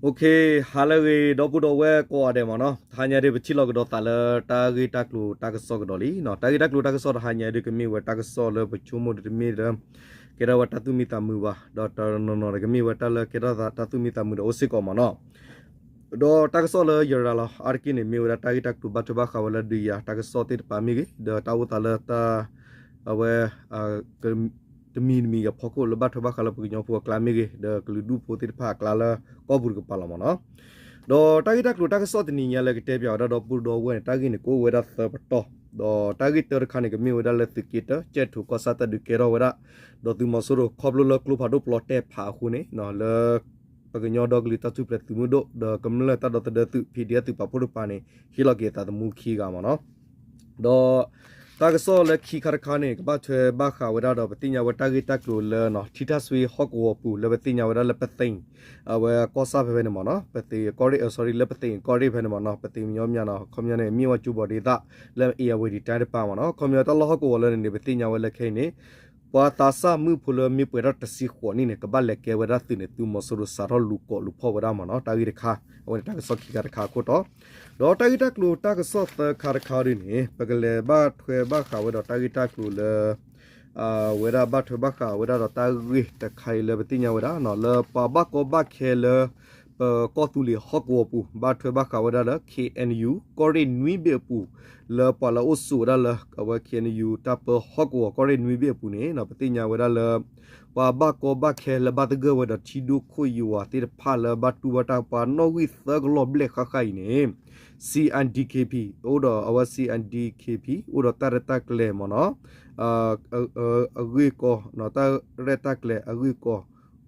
OK, ဟါလၢအဂ့ၤ ဒီပုၢ်ဒီဝဲၢ်ကိးဂၤဒဲးမ့ၢ်နီၤ, တဟါညါဒုး ပထံၣ်လိာ်ကဒီးသးလၢတၢ်ဂ့ၢ်တၢ်ကျိၤတၢ်ကစီၣ်ကဒီးလံနီၤ. တၢ်ဂ့ၢ်တၢ်ကျိၤတၢ်ကစီၣ်တဟါညါဒုး ကမ့ၢ်ဝဲတၢ်ကစီၣ်လၢပဆိကမိၣ်ဒုးတမ့ၢ်လၢ ကဲထီၣ်ဝဲတၢ်သူၣ်မံသးမုာ်ဘၣ်, ဒီးတနီၤနီၤန့ၣ် ကမ့ၢ်ဝဲတၢ်လၢကဲထီၣ်သးတၢ်သူၣ်မံသးမုာ်ဒီးအိၣ်စ့ၢ်ကီးမ့ၢ်နီၤ. ဒီးတၢ်ကစီၣ်လၢယရၤလီၤအါတက့ၢ်န့ၣ် မ့ၢ်ဝဲဒၣ်တၢ်ဂ့ၢ်တၢ်ကျိၤဘၣ်ထွဲဘၣ်ဃးဝဲလၢဒုးယၤတၢ်ကစီၣ်သ့ၣ်တဖၣ်မ့ၢ်ဂ့ၤ, ဒီးတၢ်အိၣ်သးလၢတၢ် အဝဲ တမံၤတမံၤအဖီခိၣ်လၢဘၣ်ထွဲဘၣ်ဃးလၢပကညီဖိအကျါမ့ၢ်ဂ့ၤ, ဒီးကလုာ်ဒူၣ်ဖိသ့ၣ်တဖၣ်အကျါလၢကီၢ်ပူၤတကပၤလီၤမ့ၢ်နီၤ. ဒီးတၢ်ဂ့ၢ်တၢ်ကျိၤတၢ်ကစီၣ်တနံၤညါလၢကတဲပၠးဝဲဒၣ်ဒီပုၢ်ဒီဝဲၢ်န့ၣ် တၢ်ဂ့ၢ်န့ၣ် ကအိၣ်ဝဲဒၣ်သၢပတီၢ်, ဒီးတၢ်ဂ့ၢ်တၢတခါန့ၣ် ကမ့ၢ်ဝဲဒၣ်လၢသုးက့တၢ ကၠဲၣ်ထူၣ်ကီၢ်ဆၣ်တၢ်ဒုးကဲထီၣ်ဝဲဒၣ် ဒီးသုးမီၤစိရိၤခီဖျိလၢကျိဖးဒိၣ်ပျီတဲာ်ဖးအဃိန့ၣ် လၢ ပကညီဒီကလုာ်တၢ်ထူၣ်ဖျဲးသုးမုၢ်ဒိၣ် ဒီးကမျၢၢ်တၢ်ဒီသဒၢသုး ဖံးဒံအသုးပာ်ဖှိၣ်တကပၤန့ၣ် ဟ့ၣ်လီၤက့ၤအသးသမူခံဂၤမ့ၢ်နီၤ. ဒီးတၢ်ကစီၣ်လၢခံခါတခါန့ၣ် ကဘၣ်ထွဲဘၣ်ဃးဝဲဒၣ်ဒီး ပသ့ၣ်ညါဝဲတၢ်ဂ့ၢ်တၢ်ကျိၤလၢ ထံထၣ်စွ့ဟီၣ်ကဝီၤပူၤ လၢပသ့ၣ်ညါဝဲဒၣ်လၢပသ့ၣ် အဝဲကီၢ်ဆၣ်ဖဲဖဲန့ၣ်မ့ၢ်နီၤ, ပသ့ၣ်ကီၢ်ရ့ၣ် အ sorry လၢပသ့ၣ်ကီၢ်ရ့ၣ်ဖဲန့ၣ်မ့ၢ်နီၤ, ပသ့ၣ်မညီမညီနီၤ, ခီပညီန့ၣ် မ့ၢ်ဝဲကၠူဘီၣ်ဒ့သၣ် လၢအ့ၣ်ယၣ်ဝဲဒံၤတၢ်တပၤမ့ၢ်နီၤ, ခီပညီတၢ်လီၢ်ဟီၣ်ကဝီၤလၢန့ၣ်န့ၣ် ပသ့ၣ်ညါဝဲလၢခဲအံၤန့ၣ် ပှၤသးစၢ်မုၣ်ဖိလၢမ့ၢ်ပှဲၤထီၣ်တဆံဃိးနံၣ်န့ၣ် ကဘၣ်လဲၤကဲဝဲဒၣ်သုးန့ၣ် သုးမီၤစိရိၤစးထီၣ်လူၤကိးလူၤဖီၣ်ဝဲဒၣ်မ့ၢ်နီၤ, တၢ်ဂ့ၢ်တခါ, အဝဲန့ၣ်တၢ်ကစီၣ်ခံခါတခါအခိၣ်တီ, ဒီးတၢ်ဂ့ၢ်တၢ်ကျိၤတၢ်ကစီၣ်သၢခါတခါဒ်န့ၣ် ပကလဲၤဘၣ်ထွဲဘၣ်ဃးဝဲဒီးတၢ်ဂ့ၢ်တၢ်ကျိၤလၢ ဝဲဒၣ်ဘၣ်ထွဲဘၣ်ဃးဝဲဒၣ်ဒီးတၢ်ဂ့ၢ်တခါအံၤလၢပသ့ၣ်ညါဝဲဒၣ်နီၤ, လၢပှၤဘၣ်ကီဘၣ်ခဲလၢ ပကီၢ်သူလ့ၤဟီၣ်ကဝီၤပူၤ ဘၣ်ထွဲဘၣ်ဃးဝဲဒၣ်လၢ K N U ကီၢ်ရ့ၣ်နွံဘ့ၣ်အပူၤ, လၢပှၤလၢအအိၣ်ဆိးဝဲဒၣ်လၢ အဝဲ K N U တၢ်ပၢဟီၣ်ကဝီၤကီၢ်ရ့ၣ်နွံဘ့ၣ်အပူၤန့ၣ် ပသ့ၣ်ညါဝဲဒၣ်လၢ ပှၤဘၣ်ကီဘၣ်ခဲလၢဘၣ်သဂၢၢ်ဝဲဒီးထံဒိၣ်ခိၣ်ယွၤသ့ၣ်တဖၣ်လၢဘၣ်တူၢ်ဘၣ်တၢ်ပှၤနီၣ်ဂံၢ်သၢကလီၢ်ဘျဲၣ်ဃၣ်ဃၣ်အံၤန့ၣ် C N D K P အိၣ်ဒီး အဝဲ C N D K P အိၣ်ဒီးတၢ်ရဲၣ်တၢ်ကျဲၤမ့ၢ်နီၤ အဂ့ၢ်ကီ, တၢ်ရဲၣ်တၢ်ကျဲၤအဂ့ၢ်ကီ,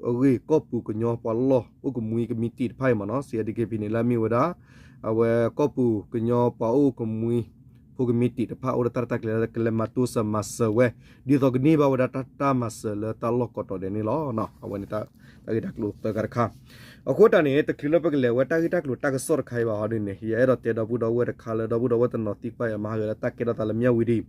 အဂ့ၢ်ကီၢ်ပူၤကညီပှၤလီၢ်အိၣ်ကမှံကမံးတံာ်တဖၣ်အံၤမ့ၢ်နီၤ, C N D K P န့ၣ် လၢအမ့ၢ်ဝဲဒၣ် အဝဲကီၢ်ပူၤကညီပှၤအိၣ်ကမှံ ဖိကမံးတံာ်တဖၣ်အိၣ်ဒီးတၢ်ရဲၣ်တၢ်ကျဲၤလၢကလဲၤမၤတိစၢၤမၤစၢၤဝဲ ဒ်သိးကန့ၢ်ဘၣ်ဝဲဒၣ်တၢ်မၤစၢၤလၢတၢ်လီၢ်ကိးတီၤဒဲးန့ၣ်လီၤ. အဝဲန့ၣ် တၢ်ဂ့ၢ်တၢ်ကျိၤသၢခါတခါ အဃိတၢ်န့ၣ် တချုးလၢပကလဲၤဝဲတၢ်ဂ့ၢ်တၢ်ကျိၤတၢ်ကစီၣ်တခါအံၤဘၣ်ဟီဒ်န့ၣ် ယအဲၣ်ဒိးတဲဒီပုၢ်ဒီဝဲၢ်တခါလၢဒီပုၢ်ဒီဝဲၢ်တနီၤသံကွၢ်ယၤမၤဟးဂီၤလၢတၢ်ကဲထီၣ်သးလၢမၠၣ်ဝံၤဒံး,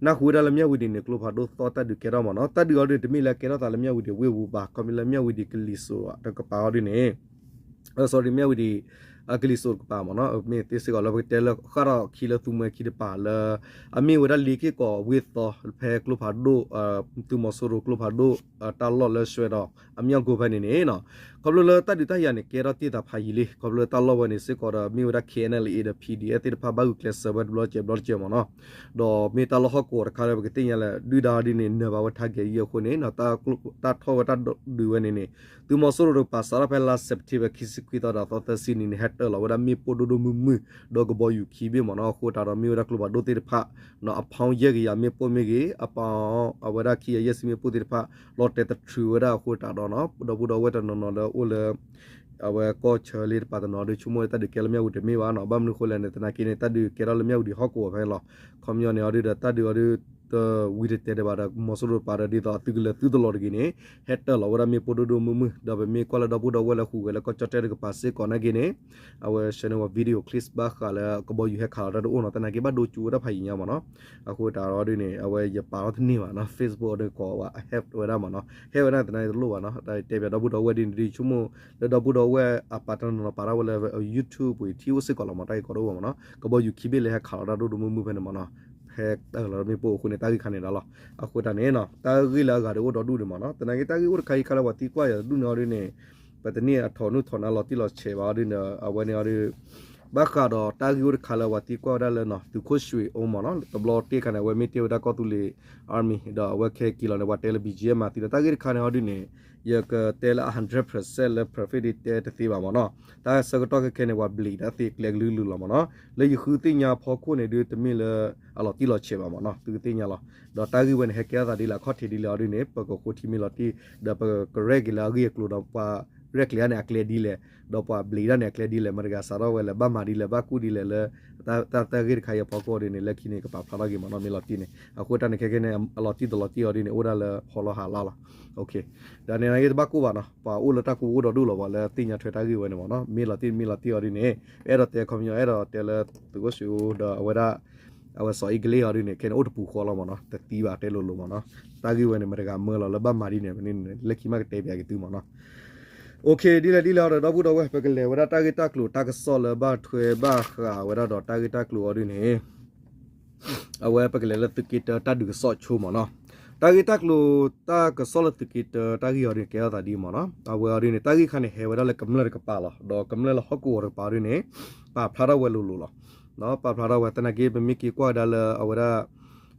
နၢ်ဟူဝဲဒၣ်လၢမၠၣ်ဝံၤဒံးန့ၣ် ကျိဖးဒိၣ်သီၣ်တၢ်ဒုးကဲထီၣ်မ့ၢ်နီၤ, တၢ်ဒုးအီၤဒ်န့ၣ် တမ့ၢ်လၢကဲထီၣ်သးလၢမၠၣ်ဝံၤဒံးဝ့ၢ်ပူၤဘၣ်, ခီမ့ၢ်လၢမၠၣ်ဝံၤဒံးကလံၤစိးတကပၤအီၤဒ်န့ၣ် sorry မၠၣ်ဝံၤဒံး ကလံၤစိးတကပၤမ့ၢ်နီၤ, မ့ၢ်သ့စ့ၢ်ကီးလၢပကတဲလၢဃၣ်ထီၣ်ခံလၢသူမှဲခံတပၤလၢ အမ့ၢ်ဝဲဒၣ်လ့က့ၢ်ကီးဝ့ၢ်သီ ဖဲကျိဖးဒိၣ် သုးမီၤစိရိၤကျိဖးဒိၣ် တၢ်လီၢ်လၢရွှဲဒီး အမၠီၢ်ကိၢ်ဖဲန့ၣ်န့ၣ် ခီဖျိလၢတၢ်ဒုးတၢ်ယၤန့ၣ် ကဲထီၣ်တ့ၢ်သးဖးယံာ်လံ, ခီဖျိလၢတၢ်လီၢ်ဝဲန့ၣ်စ့ၢ်ကီးဒီး မ့ၢ်ဝဲဒၣ် K N L A ဒီး P D F သ့ၣ်တဖၣ်ဘၣ်ဂုာ်ကျဲးစၢးဝဲတဘျီတကဲးဘျီတကဲးမ့ၢ်နီၤ, ဒီးမ့ၢ်တၢ်လီၢ်ဟီၣ်ကဝီၤတခါလၢပကသ့ၣ်ညါလၢ ဒုၣ်ဒါအီၤဒ်န့ၣ် နၢၤဘၣ်ဝဲ target အံၤအဃိန့ၣ် တၢ်ထီၣ်ဝဲတၢ်ဒုးဝဲန့ၣ်န့ၣ် သုးမီၤစိရိၤတကပၤစးထီၣ်ဖဲလါ September ခံဆံခွံသီဒီးသီသၢဆံနံၤန့ၣ် ဟဲတၢၢ်လီၤဝဲဒၣ်မ့ၣ်ပိၢ်ဒိၣ်ဒိၣ်မုၢ်မုၢ် ဒီးကဘီယူၤခံဘ့ၣ်မ့ၢ်နီၤ, အဃိတၢ်ဒီးမ့ၢ်ဝဲဒၣ်ကျိဖးဒိၣ်သ့ၣ်တဖၣ် အ pound ယဲၢ်ကယၤမ့ၣ်ပိၢ်မ့ၢ်ဂ့ၤ, အပ အဝဲဒၣ်ခံကယၤယဲၢ်ဆံ မ့ၣ်ပိၢ်သ့ၣ်တဖၣ် လီၤတဲာ်တထြူးဝဲဒၣ်အဃိတၢ်ဒီးနီၤ, ဒီပုၢ်ဒီဝဲၢ်တနီၤနီၤလၢအိၣ်လၢ အဝဲကီၢ်ဆၢလ့တပၤတနီၤဒီး ဆိကမိၣ်လၢတၢ်ဒုးကဲလၢမၠၣ်ဝံၤဒံးမ့ၢ်ဘၣ်နီၤ, ဘၣ်မနုၤအဃိလဲၣ်န့ၣ် သနာ်က့န့ၣ် တၢ်ဒုးကဲထီၣ်လၢမၠၣ်ဝံၤဒံးဟီၣ်ကဝီၤဖဲန့ၣ်လီၤ. ခီပညီန့ၣ်အီၤဒုးဒီး တၢ်ဒုးအီၤဒုး တဝံၤတတဲာ်ဒံးဘၣ်ဒီး မီၤစိရိၤတပၤဒီး ဒ်သိးအသုးကလၢၤသုတလီၤတဂ့ၤန့ၣ် ဟဲတၢၢ်လီၤဝဲဒၣ်မ့ၣ်ပိၢ်ဒိၣ်ဒိၣ်မုၢ်မုၢ် ဒီးပမ့ၢ်ကွၢ်လၢဒီပုၢ်ဒီဝဲၢ်လၢဟူးဂဲၤလၢကီၢ်ကၠီၣ်တဲၣ်တကပၤစ့ၢ်ကီးနာ်က့န့ၣ် အဝဲ share န့ၢ်ဝဲ video clips ဘၣ်ဃးလၢကဘီယူၤဟဲခးလီၤတၢ်တအိၣ်နီၤ, သနာ်က့ဘၣ်ဒိကၠူဝဲဒၣ်ဖးယံာ်ညါမ့ၢ်နီၤ, အဃိတၢ်ဒီးဒ်န့ၣ် အဝဲယပာ်ထီၣ်တန့ၢ်ဘၣ်နီၤ, Facebook အီၤဒုးကိးဝဲ အဟဲဝဲဒၣ်မ့ၢ်နီၤ, ဟဲဝဲဒၣ်သနာ်က့တလိၣ်ဘၣ်နီၤ, တၢ်တဲပၠးဒီပုၢ်ဒီဝဲၢ်ဒ်န့ၣ်ဒ်ဆိကမိၣ်လၢဒီပုၢ်ဒီဝဲၢ်အပာ်တနီၤနီၤပာ်ထီၣ်ဝဲလၢ YouTube ပူၤထံၣ်အိၣ်စ့ၢ်ကီးလီၤမ့ၢ် တၢ်ဂ့ၢ်ကီဒိၣ်ဝဲမ့ၢ်နီၤ, ကဘီယူၤခံဘ့ၣ်လၢဟဲခးလီၤတၢ်ဒိၣ်ဒိၣ်မုၢ်မုၢ်ဖဲန့ၣ်မ့ၢ်နီၤ, ဟဲတၢၢ်လီၤမ့ၣ်ပိၢ်အဃိန့ၣ် တၢ်ဂ့ၢ်ခါန့ၣ်ဒီးလီၤ, အဃိတၢ်န့ၣ်နီၤ တၢ်ဂ့ၢ်လၢအဂၤဒီးအိၣ်ဒီဒူၣ်န့ၣ်မ့ၢ်နီၤ, သနာ်က့တၢ်ဂ့ၢ်အိၣ်တခါအံၤခါလၢပှၤသံကွၢ်ယၤတဒူၣ်န့ၣ်အီၤဒ်န့ၣ် ပတန့ၢ်အထီၣ်နုၢ်ထီၣ်နါလီၤတံၢ်လီၤဆဲးဘၣ်အီၤဒ်န့ၣ် အဝဲန့ၣ်အီၤဒုး ဘၣ်ဃးဒီးတၢ်ဂ့ၢ်အိၣ်တခါလၢပှၤသံကွၢ်ဝဲဒၣ်လၢနီၤ သုးခိၣ်ရွှ့ၣ်အိၣ်မ့ၢ်နီၤ, တဘျီတ့ၢ်ခါန့ၣ် အဝဲမ့ၢ်တ့ၢ်ဝဲဒၣ်ကီၢ်သူလ့ၤ army ဒီးအဝဲခဲက့ၤလီၤန့ၣ် ပှၤတဲလၢ B G F မၤသံလီၤ, တၢ်ဂ့ၢ်တခါန့ၣ်အီၤဒ်န့ၣ် ယကတဲလၢအ hundred percent လၢ perfect ဒ်တဲတသ့ဘၣ်မ့ၢ်နီၤ, တၢ်ဆၢကတီၢ်ခဲခဲန့ၣ် ပှၤဘျံးတၢ်သ့ကျဲကလုာ်ကလုာ်လီၤမ့ၢ်နီၤ, လၢယဃုသ့ၣ်ညါဖီခိၣ်န့ၣ်ဒုး တမ့ၢ်လၢအလီၤတံၢ်လီၤဆဲးဘၣ်မ့ၢ်နီၤ, သုကသ့ၣ်ညါလီၤ, ဒီးတၢ်ဂ့ၢ်ဝဲန့ၣ် ဟဲကဲထီၣ်သးဒ်လဲၣ် အခီၣ်ထံးဒ်လဲၣ်အီၤဒ်န့ၣ် ပကဃိထံမ့ၢ်လီၤတံၢ် ဒီးပကရဲၣ်က့ၤလၢအဂ့ၢ်အကျိၤဒီးပှၤရဲၣ်ကျဲၤန့ၣ်အကျဲဒ်လဲၣ်, ဒီးပှၤဘျံးတၢ်န့ၣ်အကျဲဒ်လဲၣ်, မတၤတဂၤစးထီၣ်ဝဲလဲၣ်, ဘၣ်မၤဒ်လဲၣ်, ဘၣ်ကူၣ်ဒ်လဲၣ်လၢ တၢ်တၢ်ဂ့ၢ်တခါအံၤအဖီခိၣ်ဒ်န့ၣ် လၢခံန့ၣ် ကပာ်ဖျါထီၣ်က့ၤမ့ၢ်နီၤ, မ့ၢ်လီၤတံၢ်န့ၣ် အဃိတၢ်န့ၣ်ခဲခဲန့ၣ် အလီၤတံၢ်တလီၤတံၢ်အီၤဒ်န့ၣ် အိၣ်ဒၣ်လၢဟီလီၤဟးလီၤလီၤ, ဒီးန့ၣ်နာ်က့တဘၣ်ကိၢ်ဘၣ်နီၤ, ပှၤအိၣ်လၢတၢ်ကိၢ်အိၣ်ဒီဒူၣ်လီၤ, ပှၤလၢသ့ၣ်ညါထွဲတၢ်ဂ့ၢ်ဝဲန့ၣ်မ့ၢ်နီၤ, မ့ၢ်လီၤတံၢ်မ့ၢ်လီၤတံၢ်အီၤဒ်န့ၣ် အဲၣ်ဒိးတဲခီပညီ အဲၣ်ဒိးတဲလၢသုးခိၣ်ရွှ့ၣ်အိၣ်ဒီးအဝဲဒၣ် အဝဲစီၤအ့ကလ့ၣ်အီၤဒ်န့ၣ် ခဲန့ၣ်အိၣ်တပူၤဃီလီၤမ့ၢ်နီၤ, တသံဘၣ်တဲလိၤလိၤမ့ၢ်နီၤ, တၢ်ဂ့ၢ်ဝဲန့ၣ် မတဂၤမၢလီၤလၢဘၣ်မၤဒ်န့ၣ်န့ၣ် လၢခံမ့ၢ်ကတဲပၠးက့ၤသုမ့ၢ်နီၤ. ဒ်လဲၣ်ဒ်လဲၣ်ဒီး ဒီပုၢ်ဒီဝဲၢ် ပကလဲၤဝဲဒၣ်တၢ်ဂ့ၢ်တၢ်ကျိၤတၢ်ကစီၣ်လၢဘၣ်ထွဲဘၣ်ဃးဝဲဒၣ်ဒီးတၢ်ဂ့ၢ်တၢ်ကျိၤအီၤဒ်န့ၣ် အဝဲပကလဲၤလၢသုးက့တၢတၢ်ဒုးကစီၣ်ဆိမ့ၢ်နီၤ. တၢ်ဂ့ၢ်တၢ်ကျိၤတၢ်ကစီၣ်လၢသုးက့တၢတၢ်ဂ့ၢ်အီၤဒ်န့ၣ် ကဲထီၣ်သးဒ်အံၤမ့ၢ်နီၤ. အဝဲအီၤဒ်န့ၣ် တၢ်ဂ့ၢ်ခါန့ၣ် ဟဲဝဲဒၣ်လၢကမျၢၢ်တကပၤလီၤ. ဒီးကမျၢၢ်လၢဟီၣ်ကဝီၤတကပၤဒ်န့ၣ် ပာ်ဖျါထီၣ်ဝဲလိၤလိၤလီၤ. ပာ်ဖျါထီၣ်ဝဲ သနာ်က့ ပမ့ၢ်က့ၤကွၢ်ဝဲဒၣ်လၢအဝဲဒၣ်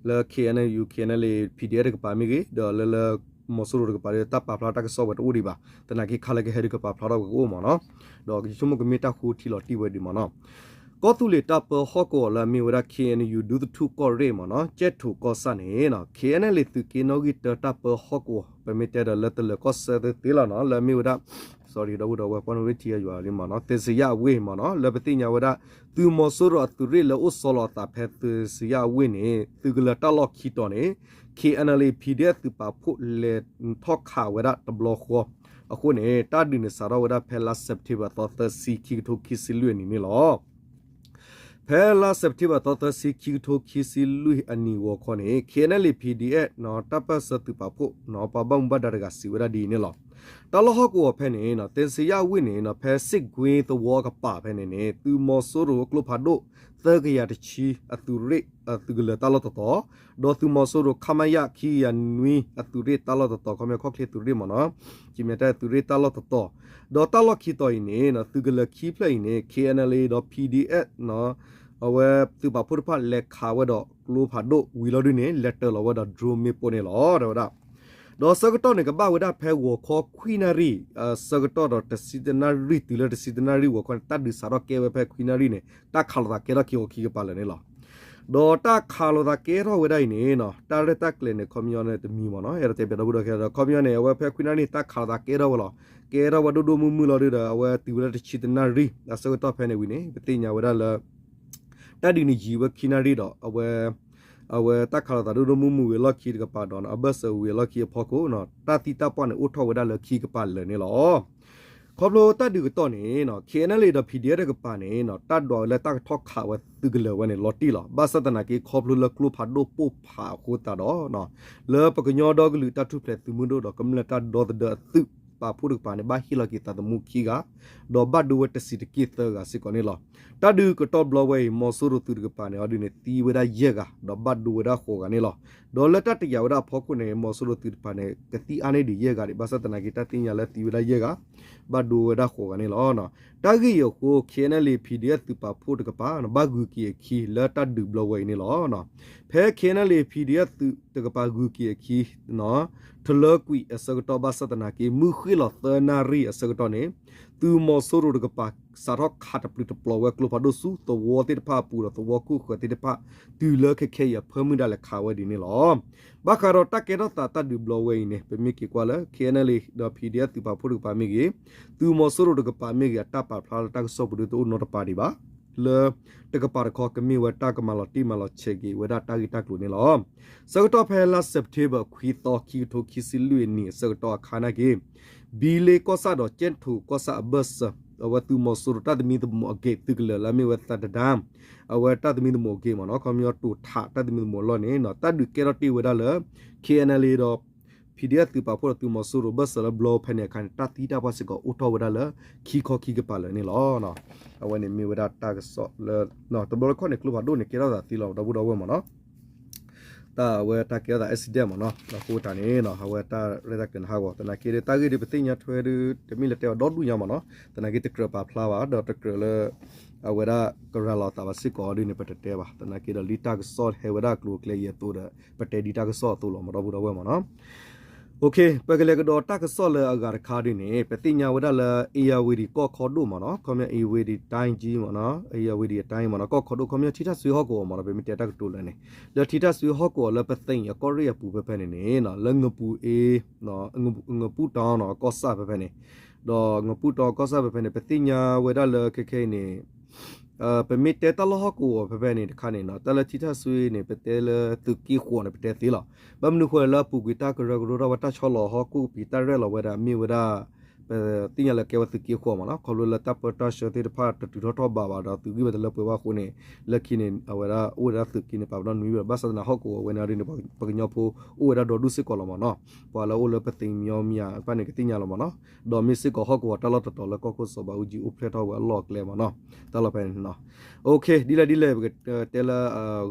လၢ K N L U K N L A P D F တကပၤမ့ၢ်ဂ့ၤ ဒီးလၢလၢ မီၤစိရိၤတကပၤဒီး တၢ်ပာ်ဖျါတၢ်ကစီၣ်ဝဲတအိၣ်ဒံးဘၣ်. သနာ်က့ခါလၢကဟဲဒုးကပာ်ဖျါထီၣ်ဝဲကအိၣ်မ့ၢ်နီၤ. ဒီးယဆိကမိၣ်ကမ့ၢ်တၢ်ဃိထံလီၤတံၢ်ဝဲဒံးမ့ၢ်နီၤ. ကီၢ်သူလ့ၤတၢ်ပၢဟီၣ်ကဝီၤလၢအမ့ၢ်ဝဲဒၣ် K N U ဒူသထူၣ်ကီၢ်ရ့ၣ်မ့ၢ်နီၤ ကၠဲၣ်ထိးကီၢ်ဆၣ်န့ၣ် K N L A သုးက့နီၣ်ဂံၢ်တၢတၢ်ပၢဟီၣ်ကဝီၤ ပမ့ၢ်တဲဒီးလၢတလၢၤကီၢ်ဆၢသ့သ့လီၤနီၤ လၢအမ့ၢ်ဝဲဒၣ် sorry ဒီပုၢ်ဒီဝဲၢ် ပှၤနဝ့ထံအယွၤလံမ့ၢ်နီၤ သ့စယၣ်အဝ့ၢ်မ့ၢ်နီၤ လၢပသ့ၣ်ညါဝဲဒၣ် သုးမီၤစိရိၤအသုးရ့ၣ်လၢအိၣ်ဆီလီၤအသးဖဲသ့စယၣ်အဝ့ၢ်န့ၣ် သုးကလၢၤတၢ်လီၢ်ခံတီၤန့ၣ် K N L A P D F သုးပာ်ဖှိၣ်လဲၤထီၣ်ခးဝဲဒၣ်တဘျီဃီ အဃိန့ၣ် တၢ်ဒုးန့ၣ်စးထီၣ်ဝဲဒၣ်ဖဲလါစဲးပထ့ဘၢၣ်သီသၢဆံ ခံကထိခံဆံလွံၢ်အနံၤန့ၣ်လီၤ. ဖဲလါစဲးပထ့ဘၢၣ်သီသၢဆံ ခံကထိခံဆံလွံၢ်အနံၤဂီၤခီန့ၣ် K N L A P D F တၢ်ပၢၢ်ဆၢသုးပာ်ဖှိၣ် ပှၤဘၣ်မူဘၣ်ဒါတဂၤစံးဝဲဒၣ်ဒ်အံၤန့ၣ်လီၤ. တၢ်လီၢ်ဟီၣ်ကဝီၤဖဲန့ၣ် သ့စယၣ်ဝ့ၢ်န့ၣ် ဖဲစ့ၣ်ကွ့သဝီအကပၤဖဲန့ၣ်န့ၣ် သုးမီၤစိရိၤအကျိဖးဒိၣ် သၢကယၤတဆံ အသုးရ့ၣ် အသုးကလၢၤတၢ်လီၢ်တတီၤ ဒီးသုးမီၤစိရိၤ ခမရ ခံကယၤနွံ အသုးရ့ၣ်တၢ်လီၢ်တတီၤ ခီပညီခီၣ်ချ့သုးရ့ၣ်မ့ၢ်နီၤ ကမ့ၢ်တၢ်သုးရ့ၣ်တၢ်လီၢ်တတီၤ ဒီးတၢ်လီၢ်ခံတီၤအံၤန့ၣ် သုးကလၢၤခံဖျၢၣ်အံၤန့ၣ် K N L A ဒီး P D F အဝဲသုးပာ်ဖှိၣ်တဖၣ်လဲၤခးဝဲဒီးကျိဖးဒိၣ်ဝံၤလီၤဒုန့ၣ် လဲၤတၢၤလီၤဝဲဒီး drone မ့ၣ်ပိၢ်န့ၣ်လီၤ တဲဝဲဒၣ် ဒီးဆၢကတီၢ်န့ၣ် ကဘၣ်ဝဲဒၣ်ဖဲဂီၤခီခွံနၣ်ရံၣ် ဆၢကတီၢ်ဒီးတဆံတနၣ်ရံၣ်တုၤလၢတဆံတနၣ်ရံၣ်ဂီၤခီန့ၣ် တၢ်ဒုးစးထီၣ်ကဲဝဲဖဲခွံနၣ်ရံၣ်န့ၣ် တၢ်ခးလိာ်သးကဲထီၣ်ခံဂီၤခံကပၤလၢာ်န့ၣ်လီၤ. ဒီးတၢ်ခးလိာ်သးကဲထီၣ်ဝဲဒၣ်အံၤန့ၣ် တၢ်ရဲၣ်တၢ်ကျဲၤန့ၣ် ခီပညီန့ၣ်တမံၤမ့ၢ်နီၤ အဲၣ်ဒိးတဲပၠးဒီပုၢ်ဒီဝဲၢ်ခဲဒီး ခီပညီန့ၣ် အဝဲဖဲခွံနၣ်ရံၣ်န့ၣ် တၢ်ခးလိာ်သးကဲထီၣ်ဝဲလီၤ. ကဲထီၣ်ဝဲဒိၣ်ဒိၣ်မုၢ်မုၢ်လီၤဒုဒီး အဝဲတုၤဝဲလၢတဆံတနၣ်ရံၣ် အဆၢကတီၢ်ဖဲန့ၣ်ဝံၤန့ၣ် ပသ့ၣ်ညါဝဲဒၣ်လၢ တၢ်ဒုးန့ၣ်ယံာ်ဝဲခံနၣ်ရံၣ်ဒီး အဝဲ အဝဲတၢ်ခးလိာ်သးဒိၣ်ဒိၣ်မုၢ်မုၢ်ဝံၤအလီၢ်ခံတကပၤဒီး အဘၢၣ်စၢၤဝံၤအလီၢ်ခံအဖီခိၣ် တၢ်သံတၢ်ပှၢ်န့ၣ် အိၣ်ထီၣ်ဝဲဒၣ်လၢခံကပၤလၢာ်န့ၣ်လီၤ. ခီဖျိတၢ်ဒုးကတီၢ်န့ၣ် K N L A ဒီး P D F တကပၤန့ၣ် တၢ်ဒွးဝဲလၢတၢ်ကထီၣ်ခးဝဲသုးကလၢၤဝဲန့ၣ် လီၤတံၢ်လီၤ. ဘၣ်ဆၣ်သနာ်က့ ခီဖျိလၢကျိဖးဒိၣ်ပိၢ်ဖးအဃိသတးဒီး လၢပကညီဒီကလုာ်တၢ်ထူၣ်ဖျဲးသုးမုၢ်ဒိၣ်ဒီးကမျၢၢ်တၢ်ဒီသဒၢအသုးပာ်ဖှိၣ်တကပၤန့ၣ် ဘၣ်ဟ့ၣ်လီၤက့ၤသးသမူခံဂၤ ဒီးဘၣ်ဒိဝဲတဆံးတက့ၢ်သၢဂၤစ့ၢ်ကီးန့ၣ်လီၤ. တၢ်ဒုးကတီၢ်ဘျီဝဲအံၤ မီၤစိရိၤသုးတကပၤန့ၣ် အီၤဒုန့ၣ် သံဝဲဒၣ်ယဲၢ်ဂၤ ဒီးဘၣ်ဒိဝဲဒၣ်ဃိးဂၤန့ၣ်လီၤ. ဒီးလၢတၢ်တယာ်ဝဲဒၣ်အဖီခိၣ်န့ၣ် မီၤစိရိၤသုးတကပၤန့ၣ် ကသံအါန့ၢ်ဒံးယဲၢ်ဂၤဒံး ဘၣ်ဆၣ်သနာ်က့ တၢ်သ့ၣ်ညါလၢသံဝဲဒၣ်ယဲၢ်ဂၤ ဘၣ်ဒိဝဲဒၣ်ဃိးဂၤန့ၣ်လီၤ. တၢ်ဂ့ၢ်အံၤအဃိ K N L A P D F သုးပာ်ဖှိၣ်တကပၤ ဘၣ်ဂုၤက့ၤအခံလၢတၢ်ဒုးဘျီဝဲအံၤန့ၣ်လီၤ. ဖဲ K N L A P D F သုးတကပၤဂုၤက့ၤအခံ ထလၢကွံာ်အဆၢကတီၢ်ဘၣ်ဆၣ်သနာ်က့ မုၢ်ဃ့ၢ်လီၤသၢနၣ်ရံၣ်အဆၢကတီၢ်န့ၣ် သုးမီၤစိရိၤတကပၤ စးထီၣ်ခးတပျုာ်တပျီၤဝဲကျိဖးဒိၣ်ဆူသဝီသ့ၣ်တဖၣ်အပူၤဒီးသဝီခိၣ်ဃၢၤသ့ၣ်တဖၣ် တုၤလၢခဲခဲအံၤအဖၢမုၢ်ဒၣ်လဲာ်ခးဝဲဒ်န့ၣ်လီၤ. ဘၣ်ဃးဒီးတၢ်ကဲထီၣ်သးတၢ်ဒုးဘျီဝဲအံၤန့ၣ် ပမ့ၢ်က့ၤကွၢ်လၢ K N L A ဒီး P D F သုးပာ်ဖှိၣ်တကပၤမ့ၢ်ဂ့ၤ, သုးမီၤစိရိၤတကပၤမ့ၢ်ဂ့ၤ အတၢ်ပာ်ဖျါလၢတၢ်ကစီၣ်ပူၤဒ်တအိၣ်နီတပၤဒံးဘၣ်. လၢတကပၤတခီ ကမ့ၢ်ဝဲတၢ်ကမၤလီၤတံၢ်မၤလီၤဆဲးက့ၤဝဲဒၣ်တၢ်ဂ့ၢ်တၢ်ကျိၤန့ၣ်လီၤ. ဆၢကတီၢ်ဖဲလါစဲးပထ့ဘၢၣ်ခွံသီ ခံကထိခံဆံလွံၢ်အနံၣ်အဆၢကတီၢ်အခါနာ်က့ ဘံလ့ကီၢ်ဆၣ်ဒီးကၠဲၣ်ထိးကီၢ်ဆၣ်အဘၢၣ်စၢၤ အဝဲသုးမီၤစိရိၤတၢ်သမံသမိးအဂ့ၢ် သုးကလၢၤလၢအမ့ၢ်ဝဲသးတဒါ အဝဲတၢ်သမံသမိးအဂ့ၢ်မ့ၢ်နီၤ ခီပညီတိာ်ထးတၢ်သမံသမိးအလီၢ်န့ၣ် တၢ်ဒုးကဲထီၣ်တ့ၢ်ဝဲဒၣ်လၢ K N L A ဒီး P D F သုးပာ်ဖှိၣ်ဒီးသုးမီၤစိရိၤဘၢၣ်စၢၤလၢဘျီဖဲန့ၣ်အခါန့ၣ် တၢ်သံတၢ်ပှၢ်စ့ၢ်ကီးအိၣ်ထီၣ်ဝဲဒၣ်လၢခံခီခံကပၤလၢာ်န့ၣ်လီၤ. အဝဲန့ၣ်မ့ၢ်ဝဲဒၣ်တၢ်ကစီၣ်လၢ တဘျီလၢခီၣ်န့ၣ် ကျိဖးဒိၣ်န့ၣ် ကဲထီၣ်သးသ့လီၤ ဒီပုၢ်ဒီဝဲၢ်မ့ၢ်နီၤ တၢ်အဝဲတၢ်ကဲထီၣ်သး accident မ့ၢ်နီၤ အဃိသတးန့ၣ် အဝဲတၢ်ရဲၣ်တၢ်ကျဲၤန့ၣ်ဟးဂီၤ သနာ်က့ဒီး တၢ်ဂ့ၢ်ဒ်ပသ့ၣ်ညါထွဲဒ် တမ့ၢ်လၢတဲအီၤဒီဒူၣ်ညါမ့ၢ်နီၤ သနာ်က့တကြၢးပာ်ဖျါဘၣ် ဒီးတကြၢးလၢ အဝဲဒၣ်ကရၤလီၤသးဘၣ်စ့ၢ်ကီးဒ်န့ၣ် ပတတဲဘၣ် သနာ်က့ဒီးလံတၢ်ကစီၣ်ဟဲဝဲဒၣ်အကျိၤအကျဲအံၤအသိးဒီး ပတဲဒ်တၢ်ကစီၣ်အသိးလီၤ မ့ၢ်ဒီပုၢ်ဒီဝဲၢ်မ့ၢ်နီၤ ပကလဲၤကဒီးတၢ်ကစီၣ်လၢအဂၤတခါဒ်န့ၣ် ပသ့ၣ်ညါဝဲဒၣ်လၢ အ့ၣ်ယၣ်ဝ့ၤဒံးကီၢ်ခီဒိၣ်မ့ၢ်နီၤ ခီပညီ အ့ၣ်ယၣ်ဝ့ၤဒံး တိုင်းကြီး မ့ၢ်နီၤ အ့ၣ်ယၣ်ဝ့ၤဒံး တိုင်း မ့ၢ်နီၤ ကီၢ်ခီဒိၣ် ခီပညီထံထၣ်စွ့ဟီၣ်ကဝီၤမ့ၢ်နီၤ ပမ့ၢ်တဲတၢ်ကတိၤလၢန့ၣ် လၢထံထၣ်စွ့ဟီၣ်ကဝီၤလၢပသ့ၣ်အကီၢ်ရ့ၣ်အပူၤဖဲဖဲန့ၣ်န့ၣ် လၢငပူၤအ့ ငပူၤတီၤနီၤ ကီၢ်ဆၣ်ဖဲဖဲန့ၣ် ဒီးငပူၤတီၤကီၢ်ဆၣ်ဖဲဖဲန့ၣ် ပသ့ၣ်ညါဝဲဒၣ်လၢခဲခဲအံၤန့ၣ် ပမ့ၢ်တဲတၢ်လီၢ်ဟီၣ်ကဝီၤဖဲဖဲန့ၣ်တခါန့ၣ်နီၤ တၢ်လၢထံထၣ်စွ့န့ၣ် ပတဲလၢသုးက့ဃိးန့ၣ် ပတဲသ့လီၤ. ဘၣ်မနုၤဃိလၢအပူၤကွံာ်တၢ်ကရၢကရိထီၣ်ဝဲတၢ်ဆီလီၤဟီၣ်ခိၣ်ကပံာ်တၢ်ရဲၣ်လီၤဝဲဒၣ် မ့ၢ်ဝဲဒၣ် ပသ့ၣ်ညါလၢကဲဝဲသုးက့ဃိးမ့ၢ်နီၤ, ခီဖျိလၢတၢ်ပၢတၢ်ဆှၢသ့ၣ်တဖၣ်တတုၤထီၣ်ထီၣ်ဘးဘၣ်ဒီး သုးဂံၢ်ဘါတလၢပှဲၤဘၣ်အဃိန့ၣ် လၢခံန့ၣ် အဝဲဒၣ်အိၣ်ဝဲဒၣ်သုးက့န့ၣ် ပာ်ပနီၣ်နွံဘ့ၣ်ဒီး ဘၣ်ဆၣ်သနာ်ဟီၣ်ကဝီၤဝဲန့ၣ်ဒ်န့ၣ် ပှၤကညီဖိအိၣ်ဝဲဒၣ်ဒီဒူၣ်စ့ၢ်ကီးလီၤမ့ၢ်နီၤ, ပှၤလၢအိၣ်လၢပသ့ၣ်မညီမံယါတဖၣ်န့ၣ် ကသ့ၣ်ညါလီၤမ့ၢ်နီၤ, ဒီးမ့ၢ်စ့ၢ်ကီးဟီၣ်ကဝီၤတၢ်လီၢ်တတီၤလၢကီၢ်ခိၣ်စီၤဘးအူကၠံအိၣ်ဖျဲၣ်ထီၣ်ဝဲအလီၢ်အကျဲမ့ၢ်နီၤ, တၢ်လီၢ်ဖဲန့ၣ်နီၤ, ဒ်လဲၣ်ဒ်လဲၣ် ပကတဲလၢ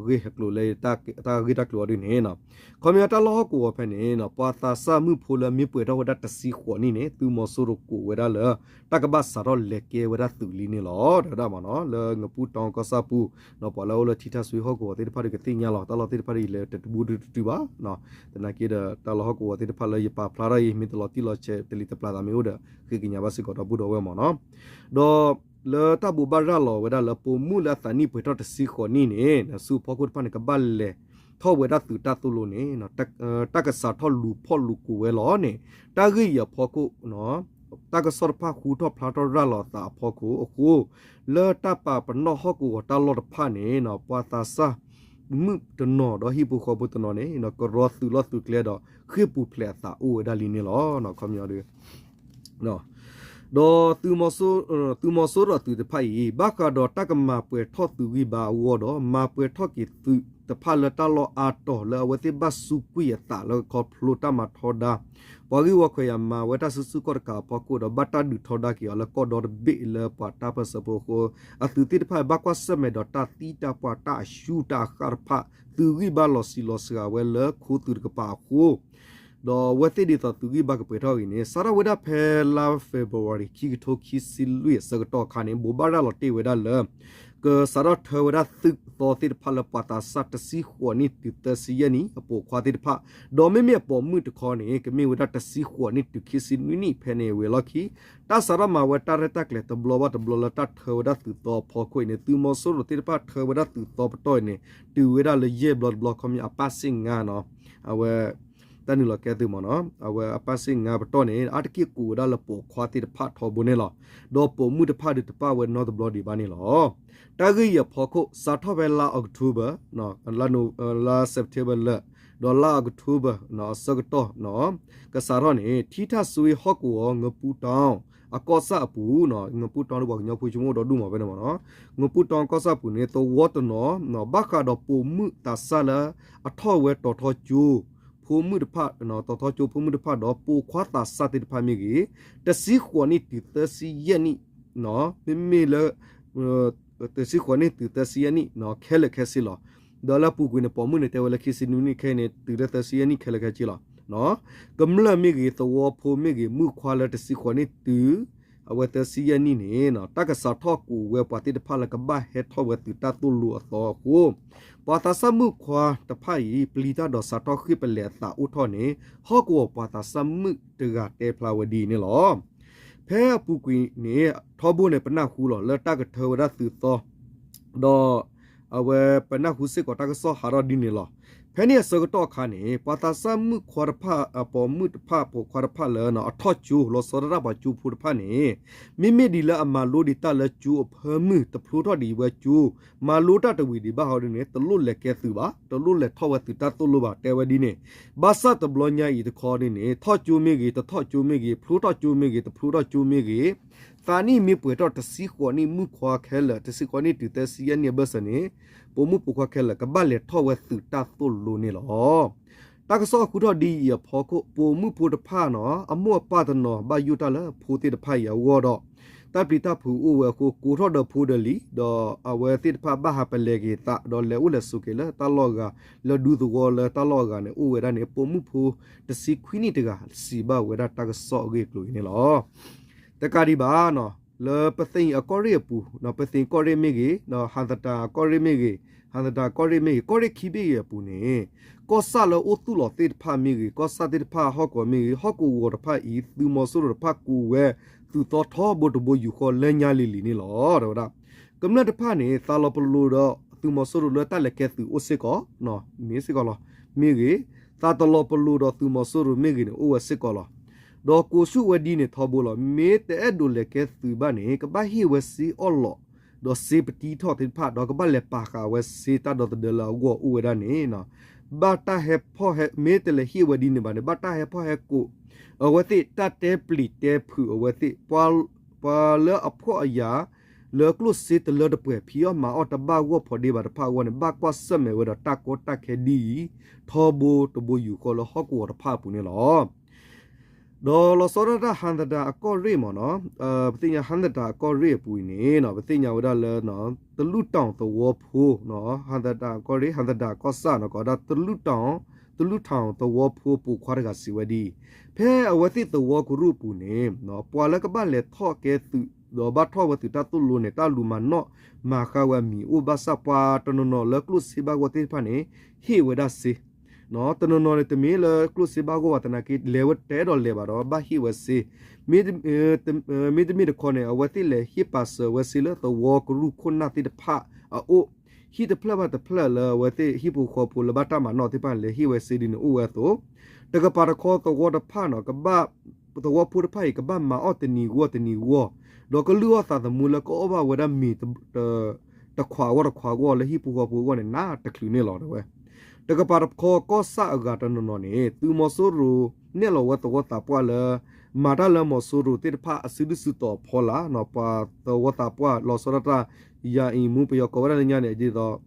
ဂ့ၢ်အကျိၤလၢ တၢ်ဂ့ၢ်တၢ်ကျိၤအီၤဒ်န့ၣ်နီၤ, ခီပညီတၢ်လီၢ်ဟီၣ်ကဝီၤဖဲန့ၣ်နီၤ ပှၤသးစၢ်မုၣ်ဖိလၢမ့ၢ်ပှဲၤထီၣ်ဝဲဒၣ်တဆံဃိးနံၣ်န့ၣ် သုးမီၤစိရိၤကိးဝဲဒၣ်လၢ တၢ်ကဘၣ်စးထီၣ်လဲၤကဲဝဲဒၣ်သုးလံန့ၣ်လီၤ တဲဝဲဒၣ်မ့ၢ်နီၤ, လၢငပူၣ်တီကီၢ်ဆၣ်ပူၤနီၤ, ပှၤလၢအိၣ်လၢထံထၣ်စွ့ဟီၣ်ကဝီၤသ့ၣ်တဖၣ်ဒီးကသ့ၣ်ညါလီၤ, တၢ်လီၢ်သ့ၣ်တဖၣ်ဒီးယလဲၤတတဘူတတတုၤဘၣ်, သနာ်က့ဒီး တၢ်လီၢ်ဟီၣ်ကဝီၤသ့ၣ်တဖၣ်လၢယပာ်ဖျါထီၣ်အံၤ မ့ၢ်တလီၤတံၢ်လီၤဆဲး တလံၤတပျၢ်သးမ့ၢ်အိၣ်ဒီး ဃ့ကညးဘၣ်စ့ၢ်ကီးဒီပုၢ်ဒီဝဲၢ်မ့ၢ်နီၤ, ဒီး လၢတၢ်ဘိးဘၣ်ရၤလီၤဝဲဒၣ်လၢပိာ်မုၣ်လၢအသးနံၣ်ပှဲၤထီၣ်တဆံဃိးနံၣ်န့ၣ် ဆူအဖီခိၣ်တဖၣ်န့ၣ် ကဘၣ်လဲၤထီၣ်ဝဲဒၣ်သုးတၢ်သိၣ်လိန့ၣ် တၢ်ကစးထီၣ်လူၤဖီၣ်လူၤကိးဝဲလီၤန့ၣ် တၢ်ဂ့ၢ်အံၤအဖီခိၣ် တၢ်ကစီၣ်တဖၣ်ဟူထီၣ်ဖျါထီၣ်ရၤလီၤအသးအဖီခိၣ်အဃိ လၢတၢ်ပာ်ပနီၣ်ဟီၣ်ကဝီၤတၢ်လီၢ်တဖၣ်န့ၣ် ပှၤသးစၢ်မုၣ်တနီၤဒီးဟံၣ်ဖိဃီဖိတနီၤန့ၣ် ကရီသုးလီၢ်သုးကျဲဒီး ဃ့ၢ်ပူၤဖျဲးအသးအိၣ်ဝဲဒၣ်လံန့ၣ်လီၤ. ခီပညီဒီး ဒီး သုးမီၤစိရိၤသုးတဖၣ်အံၤ ဘၣ်ဃးဒီးတၢ်ကမၤပှဲၤထီၣ်သုးဂံၢ်ဘါအဂီၢ်ဒီး မၤပှဲၤထီၣ်က့ၤသုးတဖၣ်လၢတၢ်လီၢ်အါတီၤလၢအဝဲသ့ၣ်ဘၣ်စူးကွံာ်အသးလၢခီဖျိတၢ်မၤထီဒါ ပှၤဂ့ၢ်ဝီခွဲးယာ်မၤဝဲတၢ်စုဆူၣ်ခီၣ်တကးအဖီခိၣ်ဒီး ဘၣ်တၢ်ဒုးထီဒါက့ၤအီၤလၢကီၢ်ဒီတဘ့ၣ်လၢပှၤတၢ်ပၢၢ်ဆၢဖိအဃိ အသုးသ့ၣ်တဖၣ်ဘၣ်ကွၢ်ဆၢၣ်မဲာ်ဒီးတၢ်သံတၢ်ပှၢ်တၢ်အရှုၢ်တၢ်အဃၣ်တဖၣ် သုးဂံၢ်ဘါလီၤဆံးလီၤစှၤဝဲလၢခိသုးတကပၤအဃိ ဒီးအဝဲသ့ၣ်ဒ်သိးသုးဂံၢ်ဘါကပှဲၤထီၣ်ဂ့ၤန့ၣ် စးထီၣ်ဝဲဒၣ်ဖဲလါ February ခံကထိခံဆံလွံၢ်အဆၢကတီၢ်အခါန့ၣ် ဘိးဘၣ်ရၤလီၤတ့ၢ်ဝဲဒၣ်လၢ ကစးထီၣ်ထၢဝဲဒၣ်သုးသီသ့ၣ်တဖၣ်လၢပှၤသးစၢ်တဆံဃိးနံၣ်တုၤသၢဆံယဲၢ်နံၣ် အပိာ်ခွါသ့ၣ်တဖၣ်, ဒီးမ့မ့ၢ်အပိာ်မုၣ်တခီန့ၣ် ကမ့ၢ်ဝဲဒၣ်တဆံဃိးနံၣ်တုၤခံဆံနွံနံၣ်ဖဲန့ၣ်ဝံၤအလီၢ်ခံ တၢ်စးထီၣ်မၤဝဲတၢ်ရဲၣ်တၢ်ကျဲၤတဘျီဘၣ်တဘျီလၢတၢ်ထၢဝဲဒၣ်သုးသီအဖီခိၣ်အံၤန့ၣ် သုးမီၤစိရိၤသ့ၣ်တဖၣ်ထၢဝဲဒၣ်သုးသီပတီၢ်အံၤန့ၣ် တုၤဝဲဒၣ်လၢယဲၢ်ဘျီတဘျီ ခီပညီအပၣ်စ့ၣ်ငါနီၤ, အဝဲ တၢ်နုာ်လီၤကဲသုးမ့ၢ်နီၤ, အဝဲအပၣ်စ့ၣ်ငါပတီၢ်န့ၣ် အါတက့ၢ်ကိးဝဲဒၣ်လၢပိာ်ခွါသ့ၣ်တဖၣ်ထီဘိန့ၣ်လီၤ. ဒီးပိာ်မုၣ်တဖၣ်ဒုးတပၣ်ဝဲနီတဘျီဒံးဘၣ်န့ၣ်လီၤ. တၢ်ဂ့ၢ်အံၤအဖီခိၣ် စးထီၣ်ဖဲလါ October လါ September လၢ ဒီးလါ October အဆၢကတီၢ် ကစးထီၣ်န့ၣ် ထံထၣ်စွ့ဟီၣ်ကဝီၤ ငပူၣ်တီ အကီၢ်ဆၣ်အပူၤ, ငပူၣ်တီဒီးပှၤကညီဖိဆိကမိၣ်ဒီဒူၣ်မးဖဲန့ၣ်မ့ၢ်နီၤ, ငပူၣ်တီကီၢ်ဆၣ်အပူၤန့ၣ် သဝီတနီၤ ဘၣ်ဃးဒီးပိာ်မုၣ်သးစၢ်လၢ အထီၣ်ဝဲတီၤထီကၠိ ဖိမုၣ်တဖၣ်, တီၤထီကၠိဖိမုၣ်တဖၣ်ဒီးပိာ်ခွါသးစၢ်သ့ၣ်တဖၣ်မ့ၢ်ဂ့ၤ, တဆံဃိးနံၣ်တုၤသၢဆံယဲၢ်နံၣ်, မ့မ့ၢ်လၢ တဆံဃိးနံၣ်တုၤသၢဆံယဲၢ်နံၣ် ခဲလၢာ်ခဲဆ့လီၤ. ဒီးလၢအပူၤကွံာ်န့ၣ် ပိာ်မုၣ်န့ၣ်တဲဝဲလၢခံဆံနွံနံၣ်ခဲအံၤန့ၣ် တုၤလၢသၢဆံယဲၢ်နံၣ်ခဲလၢာ်ခဲဆ့လီၤ. ကမျၢၢ်မ့ၢ်ဂ့ၤ သဝီဖိမ့ၢ်ဂ့ၤ မုၣ်ခွါလၢတဆံဃိးနံၣ်တုၤ အဝဲသၢဆံယဲၢ်နံၣ်န့ၣ် တၢ်ကစးထီၣ်ကိးဝဲပှၤသ့ၣ်တဖၣ်လၢကဘၣ်ဟဲထီၣ်ဝဲသုးတၢ်သိၣ်လိအသီအဃိ ပှၤသးစၢ်မုၣ်ခွါတဖၣ်အံၤ ပျံၤတၢ်ဒီးစးထီၣ်ဃ့ၢ်ပလဲၤအသးအိၣ်ထီၣ်န့ၣ် ဟီၣ်ကဝီၤပှၤသးစၢ်မုၣ်တဂၤတဲဖျါဝဲဒ်အံၤန့ၣ်လီၤ. ဖဲအပူၤကွံာ်န့ၣ် ထီဘိန့ၣ် ပနၢ်ဟူလီၤ လၢတၢ်ကထၢဝဲဒၣ်သုးသီ ဒီး အဝဲပနၢ်ဟူစ့ၢ်ကီးတၢ်ကစီၣ်ဟးထီၣ်ဒ်န့ၣ်လီၤ. ဖဲန့ၣ်အဆၢကတီၢ်အခါန့ၣ် ပှၤသးစၢ်မုၣ်ခွါတဖၣ် အပိာ်မုၣ်တဖၣ် ပိာ်ခွါတဖၣ်လၢ အထီၣ်ကၠိ လီၤဆီဒၣ်တၢ်ပှၤကၠိဖိတဖၣ်န့ၣ် မ့မ့ၢ်ဒ်လၢအမၤလိဒံးတၢ်လၢကၠိအဖၢမုၢ် တဖျိထီၣ်ဒံးဝဲကၠိ မၤလိတၢ်တဝံၤဒံးဘၣ်ဟီဒ်န့ၣ် တလိၣ်လဲၤကဲသုးဘၣ်, တလိၣ်လဲၤထီၣ်ဝဲသုးတၢ်သိၣ်လိဘၣ် တဲဝဲဒ်န့ၣ် ဘၣ်ဆၣ်တဘျီညါအံၤတခီန့ၣ်န့ၣ် ထီၣ်ကၠိမ့ၢ်ဂ့ၤ, တထီၣ်ကၠိမ့ၢ်ဂ့ၤ, ဖျိထီၣ်ကၠိမ့ၢ်ဂ့ၤ, တဖျိထီၣ်ကၠိမ့ၢ်ဂ့ၤ, သးနံၣ်မ့ၢ်ပှဲၤထီၣ်တဆံဃိးနံၣ် မုၣ်ခွါခဲလၢာ် တဆံဃိးနံၣ်တုၤသၢဆံယဲၢ်နံၣ်အဘၢၣ်စၢၤန့ၣ် ပိာ်မုၣ်ပိာ်ခွါခဲလၢာ် ကဘၣ်လဲၤထီၣ်ဝဲသုးတၢ်သိၣ်လိန့ၣ်လီၤ. တၢ်ကစီၣ်ဃုထီၣ်ဒ်အံၤအဖီခိၣ် ပိာ်မုၣ်ဖိတဖၣ်နီၤ အမိၢ်အပၢ်တနီၤ ဘၣ်ယိၣ်တၢ်လၢဖိသ့ၣ်တဖၣ်အံၤအဂီၢ်ဒီး တၢ်ပျံၤတၢ်ဖုးအိၣ်ဝဲအဃိ ကိးထီၣ်ဒီးဖိဒီးလံၤ ဒီးအဝဲသ့ၣ်တဖၣ်ဘၣ်ဟးပလဲၤက့ၤသး ဒီးလဲၤအိၣ်လဲၤဆိးက့ၤလၢတၢ်လီၢ်အဂၤ လၢဒူသဝီလၢတၢ်လီၢ်အဂၤန့ၣ် အိၣ်ဝဲဒၣ်န့ၣ် ပိာ်မုၣ်ဖိတဆံခွံနံၣ်တဂၤ စံးဘၣ်ဝဲဒၣ်တၢ်ကစီၣ်အဂ့ၢ်အကျိၤအံၤန့ၣ်လီၤ. တကးဒံးဘၣ်နီၤ လၢပသ့ၣ်အံၤအကီၢ်ရ့ၣ်အပူၤ ပသ့ၣ်ကီၢ်ရ့ၣ်မ့ၢ်ဂ့ၤ ဟးသတးကီၢ်ရ့ၣ်မ့ၢ်ဂ့ၤ ဟးသတးကီၢ်ရ့ၣ်မ့ၢ်ဂ့ၤ ကီၢ်ရ့ၣ်ခံဘ့ၣ်အံၤအပူၤန့ၣ် ကီၢ်ဆၣ်လၢအိၣ်သူၣ်လီၤသ့ၣ်တဖၣ်မ့ၢ်ဂ့ၤ ကီၢ်ဆၣ်သ့ၣ်တဖၣ်ဟီၣ်ကဝီၤမ့ၢ်ဂ့ၤ ဟီၣ်ကဝီၤတဖၣ်အံၤ သုးမီၤစိရိၤတဖၣ်ကိးဝဲ သုးသီထီဘိတဘိယူၢ်ဃီလၢညါလံၤလံၤန့ၣ်လီၤ တဲဝဲဒၣ်. ကမျၢၢ်တဖၣ်န့ၣ် သးလီၤပလိာ်ဒီးသုးမီၤစိရိၤလၢတၢ်လဲၤကဲသုးအိၣ်စ့ၢ်ကီး မ့ၢ်စ့ၢ်ကီးလီၤ မ့ၢ်ဂ့ၤ သးတလီၤပလိာ်ဒီးသုးမီၤစိရိၤမ့ၢ်ဂ့ၤန့ၣ် အိၣ်ဝဲစ့ၢ်ကီးလီၤ. ဒီးကိးဆူၣ်ဝဲဒ်န့ၣ်ထီဘိလီၤ. မ့ၢ်တအဲၣ်ဒိးလဲၤကဲသုးဘၣ်န့ၣ် ကဘၣ်ဟ့ၣ်ဝဲစ့အီၣ်လီး ဒီးစ့ပတံထီၣ်သ့ၣ်တဖၣ် ဒီးကဘၣ်လဲၤပာ်ဃာ်ဝဲစ့တၢ်ဒီသဒၢလၢအဂီၢ်အိၣ်ဝဲဒၣ်န့ၣ် ဘၣ်တၢ်ဟဲဖီၣ်ဟဲ မ့ၢ်တလဲၤဟ့ၣ်ဝဲဒ်န့ၣ်ဘၣ်န့ၣ် ဘၣ်တၢ်ဟဲဖီၣ်ဟဲကိး အဝဲသ့ၣ် တၢ်တဲပျံၤတဲဖုးအဝဲသ့ၣ် ပှၤလၢအဖှီၣ်အယာ် လၢကျိၣ်စ့တလၢတပှဲၤ ဖံးအီၣ်မၤအီၣ်တဘၣ်ဂီၢ်ဖီဒ့ဘၣ်တဖၣ်အဂီၢ်န့ၣ် ဘၣ်ကွၢ်ဆၢၣ်မဲာ်ဝဲဒီးတၢ်ကီတၢ်ခဲဒ်အံၤ ထီဘိတဘိယူၢ်ဃီလၢဟီၣ်ကဝီၤတဖၣ်အပူၤန့ၣ်လီၤ. ဒီးလီၤဆီဒၣ်တၢ် ဟၣ်သဒၣ်အကီၢ်ရ့ၣ်မ့ၢ်နီၤ, ပသ့ၣ်ညါ ဟၣ်သဒၣ်အကီၢ်ရ့ၣ်အပူၤအံၤန့ၣ် ပသ့ၣ်ညါဝဲဒၣ်လၢ တလူၣ်တီၣ်သဝီဖိ ဟၣ်သဒၣ်အကီၢ်ရ့ၣ် ဟၣ်သဒၣ်အကီၢ်ဆၣ်နီၤ ကိးဝဲဒၣ် တလူၣ်တီၣ် တလူၣ်တီၣ်သဝီဖိပိာ်ခွါတဂၤစံးဝဲဒ်အံၤ, ဖဲအဝဲသ့ၣ်သဝီကရူၢ်အပူၤန့ၣ် ပှၤလၢကဘၣ်လဲၤထီၣ်ကဲသုး ဒီးဘၣ်ထီၣ်ဝဲသုးတၢ်သိၣ်လိန့ၣ် တၢ်လူၤမၤနီၣ်မၤဃါဝဲအမံၤအိၣ် ဘၣ်ဆၣ်ပှၤတနီၤနီၤလၢကျိၣ်စ့ဘၣ်ဂီၢ်သ့ၣ်တဖၣ်န့ၣ် ဟ့ၣ်ဝဲဒၣ်စ့ တနီၤနီၤန့ၣ် တမ့ၢ်လၢကျိၣ်စ့ဘၣ်ဂီၢ်ဘၣ်သနာ်က့ လဲၤဝဲတအဲၣ်ဒိးလဲၤဘၣ်ဒီး ဘၣ်ဟ့ၣ်ဝဲစ့, မ့တမ့ၢ်တခီန့ၣ် အဝဲသ့ၣ်လဲၤဟ့ၣ်ပာ်စၢၤဝဲစ့လၢသဝီကရူၢ်ခိၣ်နၢ်သ့ၣ်တဖၣ်အအိၣ်, ဟံၣ်တဖျၢၣ်ဘၣ်တဖျၢၣ်လၢအဝဲသ့ၣ်ဟံၣ်ဖိဃီဖိလၢဘၣ်တၢ်မၤနီၣ်သ့ၣ်တဖၣ်န့ၣ် လဲၤဟ့ၣ်ဝဲစ့ဒ်န့ၣ်အိၣ်ဝဲအသိး, တကပၤတခီသဝီတဖၣ်နီၤ ကဘၣ် သဝီဖိတဖၣ်အံၤ ကဘၣ်မၤအီၣ်တနံၤဂီၢ်တနံၤဂီၢ်, ဒီးကလုၢ်အီၣ်သးသမူလၢကအီၣ်ဘၣ်ဝဲဒၣ်မ့ၤ တခွးဂီၢ်တခွးဂီၢ်လၢဟံၣ်ဖိဃီဖိအဂီၢ်န့ၣ် နးတချုးန့ၣ်လီၤတဲဝဲ. တကပၤတခီကီၢ်ဆၣ်အဂၤတနီၤနီၤန့ၣ် သုးမီၤစိရိၤနဲၣ်လီၤဝဲသဝီသးပှၢ်လၢ မၤတၢ်လၢမီၤစိရိၤသ့ၣ်တဖၣ်အစုဒုၣ်စုတီၤအဖီလာ် ပှၤသဝီသးပှၢ်လီၤဆီဒၣ်တၢ် ယၤအံၤမူပယီၤကိးဝဲဒၣ်လၢညါန့ၣ် ဒ်သိး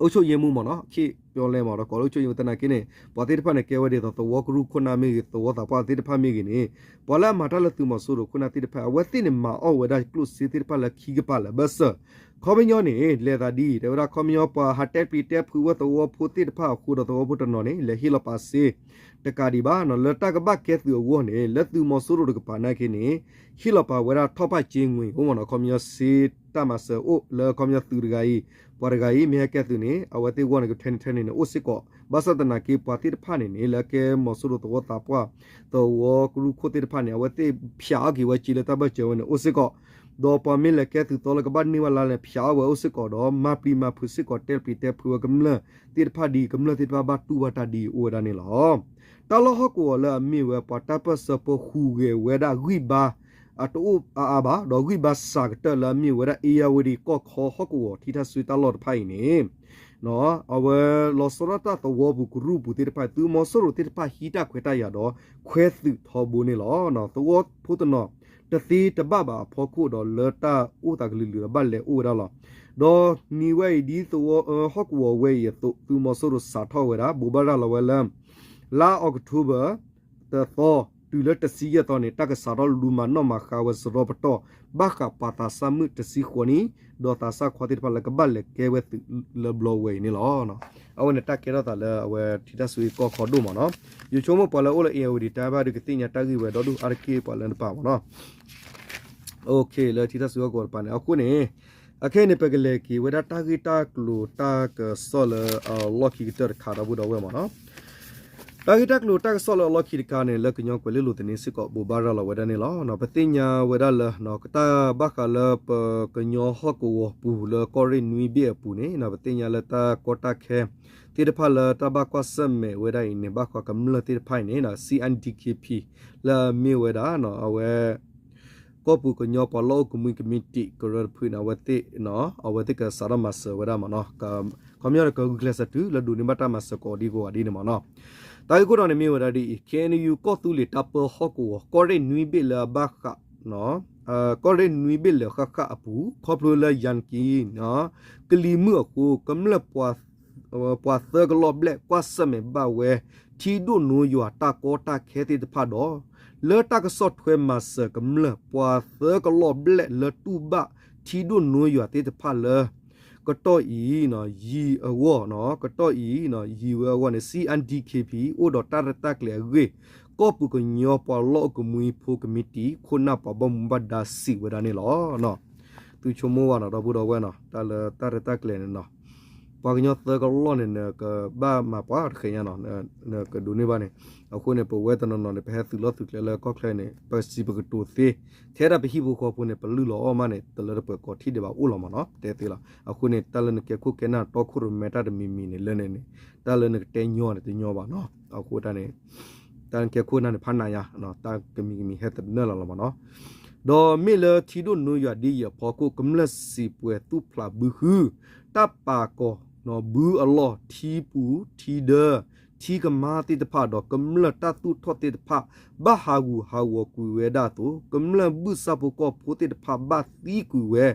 အုပ်ချုပ်ရေးမှူးမ့ၢ်နီၤ ခ့ပျီလဲမ့ၢ်ဒီးကိးလၢအုပ်ချုပ်ရေးမှူးသနာ်က့န့ၣ် ပှၤသ့ၣ်တဖၣ်န့ၣ် ကဲဝဲဒ်သိးသဝီကရူၢ်ခိၣ်နၢ်မ့ၢ်ဂ့ၤ သဝီသးပှၢ်သ့ၣ်တဖၣ်မ့ၢ်ဂ့ၤန့ၣ် ပှၤလၢအမၤတၢ်လၢသုးမီၤစိရိၤခိၣ်နၢ်သ့ၣ်တဖၣ် အဝဲသ့ၣ်န့ၣ် မၤအီၣ်ဝဲဒၣ်ကျိၣ်စ့သ့ၣ်တဖၣ်လၢခံကပၤလၢာ်ဘၢၣ်စၢၤ ခီပညီန့ၣ် လဲၤသးဒ်အံၤ တဲဝဲဒၣ်ခီပညီ ပှၤဟးတဲပျံၤတဲဖုးဝဲသဝီဖိသ့ၣ်တဖၣ်အဃိဒီးသဝီဖိတနီၤန့ၣ် လဲၤဟ့ၣ်လီၤပာ်စ့ တကးဒံးဘၣ်နီၤ လၢတၢ်ကဘၣ်ကဲသုးအဂီၢ်န့ၣ် လၢသုးမီၤစိရိၤတကပၤနာ်က့န့ၣ် ဟ့ၣ်လီၤပာ်ဝဲဒၣ် ထောက်ပံ့ကြေးငွေ အိၣ်မ့ၢ်နီၤ ခီပညီစ့တၢ်မၤစၢၤအိၣ် လၢခီပညီသုးတဂၤအံၤ ပှၤတဂၤအံၤ မ့ၢ်ဟဲကဲသုးန့ၣ် အဝဲသ့ၣ်အဂီၢ်န့ၣ် ကထဲန့ၣ်ထဲန့ၣ်န့ၣ် အိၣ်စ့ၢ်ကီး ဘၣ်ဆၣ်သနာ်က့ ပှၤသ့ၣ်တဖၣ်န့ၣ်န့ၣ် လၢအကဲမီၤစိရိၤသဝီသးပှၢ် သဝီကရူၢ်ခိၣ်သ့ၣ်တဖၣ်န့ၣ် အဝဲသ့ၣ်ဖျးအီၣ်က့ၤဝဲစ့လၢတၢ်ဘၢၣ်စၢၤဝဲန့ၣ် အိၣ်စ့ၢ်ကီး ဒီးပှၤမ့ၢ်လဲၤကဲသုးသီလၢကဘၣ်န့ၢ်ဝဲလါလဲၣ် ဖျးအီၣ်ဝဲအိၣ်စ့ၢ်ကီးဒီး မၤပျံၤမၤဖုးစ့ၢ်ကီး တဲပျံၤတဲဖုးဝဲကမျၢၢ်သ့ၣ်တဖၣ်ဒ် ကမျၢၢ်သ့ၣ်တဖၣ်ဘၣ်တူၢ်ဘၣ်တၢ်ဒ်အံၤ အိၣ်ဝဲဒၣ်န့ၣ်လီၤ. တၢ်လီၢ်ဟီၣ်ကဝီၤလၢအမ့ၢ်ဝဲ ပှၤတၢ်ပၢၢ်ဆၢဖိဟူးဂဲၤဝဲဒၣ်ဂံၢ်ဘါ အတအိၣ်အါအါဘၣ် ဒီးဂံၢ်ဘါစှၤကတၢၢ်လၢအမ့ၢ်ဝဲဒၣ် အ့ယၤဝတံၣ် ကီၢ်ခီဟီၣ်ကဝီၤ ထံထၣ်စွ့တၢ်လီၢ်တဖၣ်အံၤန့ၣ် အဝဲလီၤဆီဒၣ်တၢ်သဝီပူၤကရူၢ်ပူၤသ့ၣ်တဖၣ် သုးမီၤစိရိၤသ့ၣ်တဖၣ်ဟံးတၢ်ခွဲးတၢ်ယာ်ဒီး ခွဲသုးထီဘိန့ၣ်လီၤ. သဝီဖိတနီၤ တသ့တဘၣ်ဘၣ်အဖီခိၣ်ဒီးလၢတၢ်အိၣ်သးကလုာ်လုာ်ဒီး ဘၣ်လဲၤအိၣ်ဝဲဒၣ်လီၤ. ဒီးနံၤဝဲအံၤဒ်သဝီ ဟီၣ်ကဝီၤဝဲအံၤအသိး သုးမီၤစိရိၤစးထီၣ်ဝဲဒၣ် ဘိးဘၣ်ရၤလီၤဝဲလၢ လါအီးကထိဘၢၣ် တသီ တုၤလၢတဆံယဲၢ်သီန့ၣ် တၢ်ကစးထီၣ်လူၤမၤနီၣ်မၤဃါဝဲစရီပတီၢ် ဘၣ်ဃးပှၤသးစၢ်မုၣ်တဆံဃိးနံၣ် ဒီးသးစၢ်ခွါသ့ၣ်တဖၣ်လၢကဘၣ်လဲၤကဲဝဲသုးလၢဘျီဝဲအံၤန့ၣ်လီၤ. အဝဲန့ၣ်တၢ်ကဲထီၣ်သးလၢအဝဲထံထၣ်စွ့ကီၢ်ခီဒိၣ်မ့ၢ်နီၤ. ယဆိကမိၣ်ပှၤလၢအိၣ်လၢ အ့ယၤဝတံၣ် တၢ်ဘၣ်ဒုးကသ့ၣ်ညါတၢ်ဂ့ၢ်ဝဲဒီဒူၣ်အါတက့ၢ်ပှၤလၢနပာ်မ့ၢ်နီၤ. လၢထံထၣ်စွ့ကီၢ်ခီဒိၣ်တပၤန့ၣ် အဃိန့ၣ် အခဲအံၤန့ၣ် ပကလဲၤက့ၤဝဲဒၣ်တၢ်ဂ့ၢ်တၢ်ကျိၤတၢ်ကစီၣ်လၢအလီၢ်ခံကတၢၢ်တခါဒီပုၢ်ဒီဝဲၢ်မ့ၢ်နီၤ. တၢ်ဂ့ၢ်တၢ်ကျိၤတၢ်ကစီၣ်လၢအလီၢ်ခံတခါန့ၣ် လၢကညီကွဲၤလ့လိၤသန့စ့ၢ်ကီး ဘိးဘၣ်ရၤလီၤဝဲဒၣ်န့ၣ်လီၤ. ပသ့ၣ်ညါဝဲဒၣ်လၢ တၢ်ဘၣ်ဃးလၢပကညီဟီၣ်ကဝီၤပူၤလၢကီၢ်ရ့ၣ်နွံဘ့ၣ်အပူၤန့ၣ် ပသ့ၣ်ညါလၢတၢ်ကီတၢ်ခဲ သ့ၣ်တဖၣ်လၢတၢ်ဘၣ်ကွၢ်ဆၢၣ်မဲာ်ဝဲဒၣ်အံၤန့ၣ် ဘၣ်ဃးကမျၢၢ်သ့ၣ်တဖၣ်အံၤန့ၣ် C N D K P လၢအမ့ၢ်ဝဲဒၣ် အဝဲ ကီၢ်ပူၤကညီပှၤလီၢ်အိၣ်ကမှံကမံးတံာ်ကရၢတဖုန့ၣ် အဝဲသ့ၣ် အဝဲသ့ၣ်ကစးထီၣ်မၤစၢၤဝဲဒၣ်မ့ၢ်နီၤ. ခီပညီဒီးကဂုာ်ကျဲးစၢးတုၤလၢဒိးန့ၢ်ဘၣ်တၢ်မၤစၢၤကိးဒံကိးဂၤဒ်န့ၣ်မ့ၢ်နီၤ. တၢ်ဂ့ၢ်ခိၣ်တီန့ၣ်မ့ၢ်ဝဲဒၣ်ဒ်အံၤ K N U ကီၢ်သူလ့ၤတၢ်ပၢဟီၣ်ကဝီၤ ကီၢ်ရ့ၣ်နွံဘ့ၣ်လၢအဘၣ်ဃး ကီၢ်ရ့ၣ်နွံဘ့ၣ်လၢဃၣ်ဃၣ်အပူၤ ခီဖျိလၢယၤနကံ ကလံၤမုၢ်အဃိ ကမျၢၢ် ပှၤသၢကလီၢ်ဘျဲၣ်ကွၢ်ဆၢၣ်မဲာ်ဘၣ်ဝဲ ထံဒိၣ်နိယွၤတၢ်ကီတၢ်ခဲသ့ၣ်တဖၣ်ဒီး လၢတၢ်ကဆီၣ်ထွဲမၤစၢၤကမျၢၢ် ပှၤသၢကလီၢ်ဘျဲၣ်လၢတူၢ်ဘၣ်ထံဒိၣ်နိယွၤသ့ၣ်တဖၣ်လၢ ကတီၢ်အံၤ ယံၤအဂီၢ် ကတီၢ်အံၤ ယံၤဝဲအဂီၢ်န့ၣ် C N D K P အိၣ်ဒီးတၢ်ရဲၣ်တၢ်ကျဲၤအဂ့ၢ် ကီၢ်ပူၤကညီပှၤလီၢ်အိၣ်ကမှံဖိကမံးတံာ်ခိၣ်နၢ်ပှၤဘၣ်မူဘၣ်ဒါစံးဝဲဒၣ်န့ၣ်လီၤ. သုဆိကမိၣ်ဘၣ်နီၤ ဒီပုၢ်ဒီဝဲၢ်နီၤ တၢ်လၢတၢ်ရဲၣ်တၢ်ကျဲၤန့ၣ်နီၤ ပှၤကညီသၢကလီၢ်န့ၣ် နကဘၣ်မၤပှၤတဃဲၤညါနီၤ နကဒိးန့ၢ်ဘၣ်န့ၣ် အဃိန့ၣ် ပဝဲတနီၤနီၤန့ၣ် ပဟဲသုးလီၢ်သုးကျဲလၢကီၢ်ချၢန့ၣ် ပစံးပကတိၤသ့ ထဲဒၣ်ပဟံၣ်ဖိဃီဖိန့ၣ် ပလုၢ်လီၤအီၣ်မးန့ၣ် တလၢတပှဲၤကိးထံၣ်ဒံးဘၣ်အိၣ်လီၤမ့ၢ်နီၤ တဲသ့လီၤ. အဃိန့ၣ် တၢ်လၢနကဲခိၣ်ကဲနၢ်တီခိၣ်ရိၣ်မဲတၢ်တမံၤမံၤန့ၣ် လၢန့ၣ်န့ၣ် တၢ်လၢနကတဲညီန့ၣ်တညီဘၣ်နီၤ အဃိတၢ်န့ၣ် တၢ်နကဲခိၣ်နၢ်န့ၣ် ဖးနးညါ တၢ်ကမံၤကမံၤဟဲသနၢၣ်လီၤလီၤမ့ၢ်နီၤ ဒီးမ့ၢ်လၢထံဒိၣ်နိယွၤဒ်အံၤအဖီခိၣ် ကမျၢၢ်စံးပှဲၤသူၣ်ဖျးဘုဟု တၢ်ပာ်ကီၤ ဘုအလီၢ် ထံပူၤ ထံဒၢ ထံကမါသ့ၣ်တဖၣ် ဒီးကမျၢၢ်တၢ်သူၣ်ထီၣ်သ့ၣ်တဖၣ် ဘၣ်ဟးဂူာ်ဟးဂီၤကွံာ်ဝဲဒၣ်အသိး ကမျၢၢ်ဘုၣ်စၢ်ဖိကီၢ်ဖိသ့ၣ်တဖၣ် ဘၣ်သံကွံာ်ဝဲ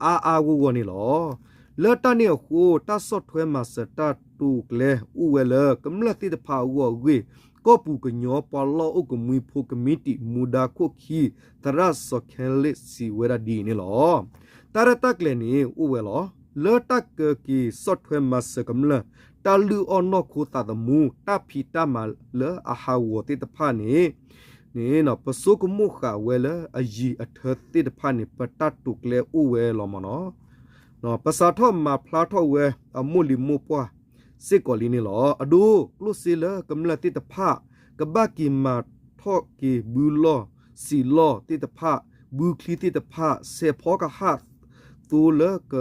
အါအါဂီၢ်ဂီၢ်န့ၣ်လီၤ. လၢတၢ်န့ၣ်အဃိ တၢ်ဆီၣ်ထွဲမၤစၢၤတၢ်တိာ်ကျဲအိၣ်ဝဲလၢ ကမျၢၢ်သ့ၣ်တဖၣ်အဂီၢ်အဂ့ၢ် ကီၢ်ပူၤကညီပှၤလီၢ်အိၣ်ကမှံဖိကမံးတံာ် မူဒါခိၣ်ခံ သရၣ်စီၤခဲလ့ၣ်စံးဝဲဒၣ်ဒ်အံၤန့ၣ်လီၤ. တၢ်ရဲၣ်တၢ်ကျဲၤန့ၣ်အိၣ်ဝဲလီၤ. လၢတၢ်ကက့ၤဆီၣ်ထွဲမၤစၢၤကမျၢၢ် တၢ်လုၢ်အီၣ်နီၢ်ခိသးသမူ တၢ်ဖံးတၢ်မၤလၢအဟးဂီၤသ့ၣ်တဖၣ်န့ၣ် န့ၣ် ပစိကမိၣ်ဃာ်ဝဲလၢအယံၤအထၢသ့ၣ်တဖၣ်န့ၣ် ပတၢ်တိာ်ကျဲအိၣ်ဝဲလီၤမ့ၢ်နီၤ. ပစးထီၣ်မၤဖျါထီၣ်ဝဲအမိၢ်လံၤမိၢ်ပှၢ်စ့ၢ်ကီးလံန့ၣ်လီၤ. အဒိ ကျိၣ်စ့လၢကမျၢၢ်သ့ၣ်တဖၣ် ကဘၣ်က့ၤမၤထီၣ်က့ၤဘုလီၢ်စံးလီၢ်သ့ၣ်တဖၣ် ဘုချံသ့ၣ်တဖၣ် ဆဲးဖီကဟၣ်သိလၢက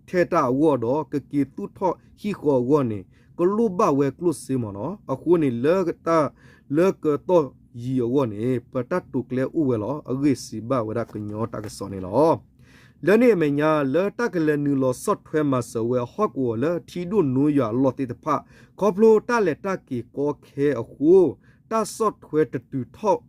ထဲတၢ်အဂီၢ်ဒီး ကက့ၤသူၣ်ထီၣ်ဟံၣ်ဃီအဂီၢ်န့ၣ် ကလိၣ်ဘၣ်ဝဲကျိၣ်စ့မ့ၢ်နီၤ. အဃိန့ၣ် လၢတၢ်လၢကတီၢ်ယံၤအဂီၢ်န့ၣ် ပတၢ်တိာ်ကျဲအိၣ်ဝဲလီၤ. အဂ့ၢ်စံးဘၣ်ဝဲဒၣ်ကညီတၢ်ကစီၣ်န့ၣ်လီၤ. လၢန့ၣ်အမဲာ်ညါ လၢတၢ်ကလဲၤနုာ်လီၤဆီၣ်ထွဲမၤစၢၤဝဲဟီၣ်ကဝီၤလၢထံဒိၣ်နိယွၤအလီၢ်သ့ၣ်တဖၣ် ခီဖျိတၢ်လဲၤတၢ်က့ၤကီခဲအဃိ တၢ်ဆီၣ်ထွဲတတုၤထီၣ်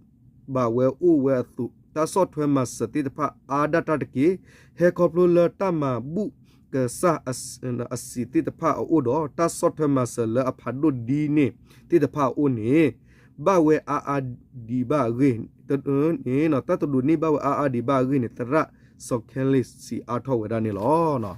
ဘၣ်ဝဲအိၣ်ဝဲအသိး တၢ်ဆီၣ်ထွဲမၤစၢၤသ့ၣ်တဖၣ်အါဒၣ်တၢ်တက့ၢ်. ဟဲခီဖျိလၢတၢ်မၤဘူၣ်ကစၢ်အစံးသ့ၣ်တဖၣ်အအိၣ်ဒီး တၢ်ဆီၣ်ထွဲမၤစၢၤလၢအဖးဒိၣ်ဒ်န့ၣ်သ့ၣ်တဖၣ်အအိၣ်န့ၣ် ဘၣ်ဝဲအါအါဒံးဘၣ်အဂ့ၢ် တၢ်တဒိးန့ၢ်ဘၣ်ဝဲအါအါဒံးဘၣ်အဂ့ၢ်န့ၣ် သရၣ်စီၤခဲလ့ၣ်စံးအါထီၣ်ဝဲဒၣ်န့ၣ်လီၤ.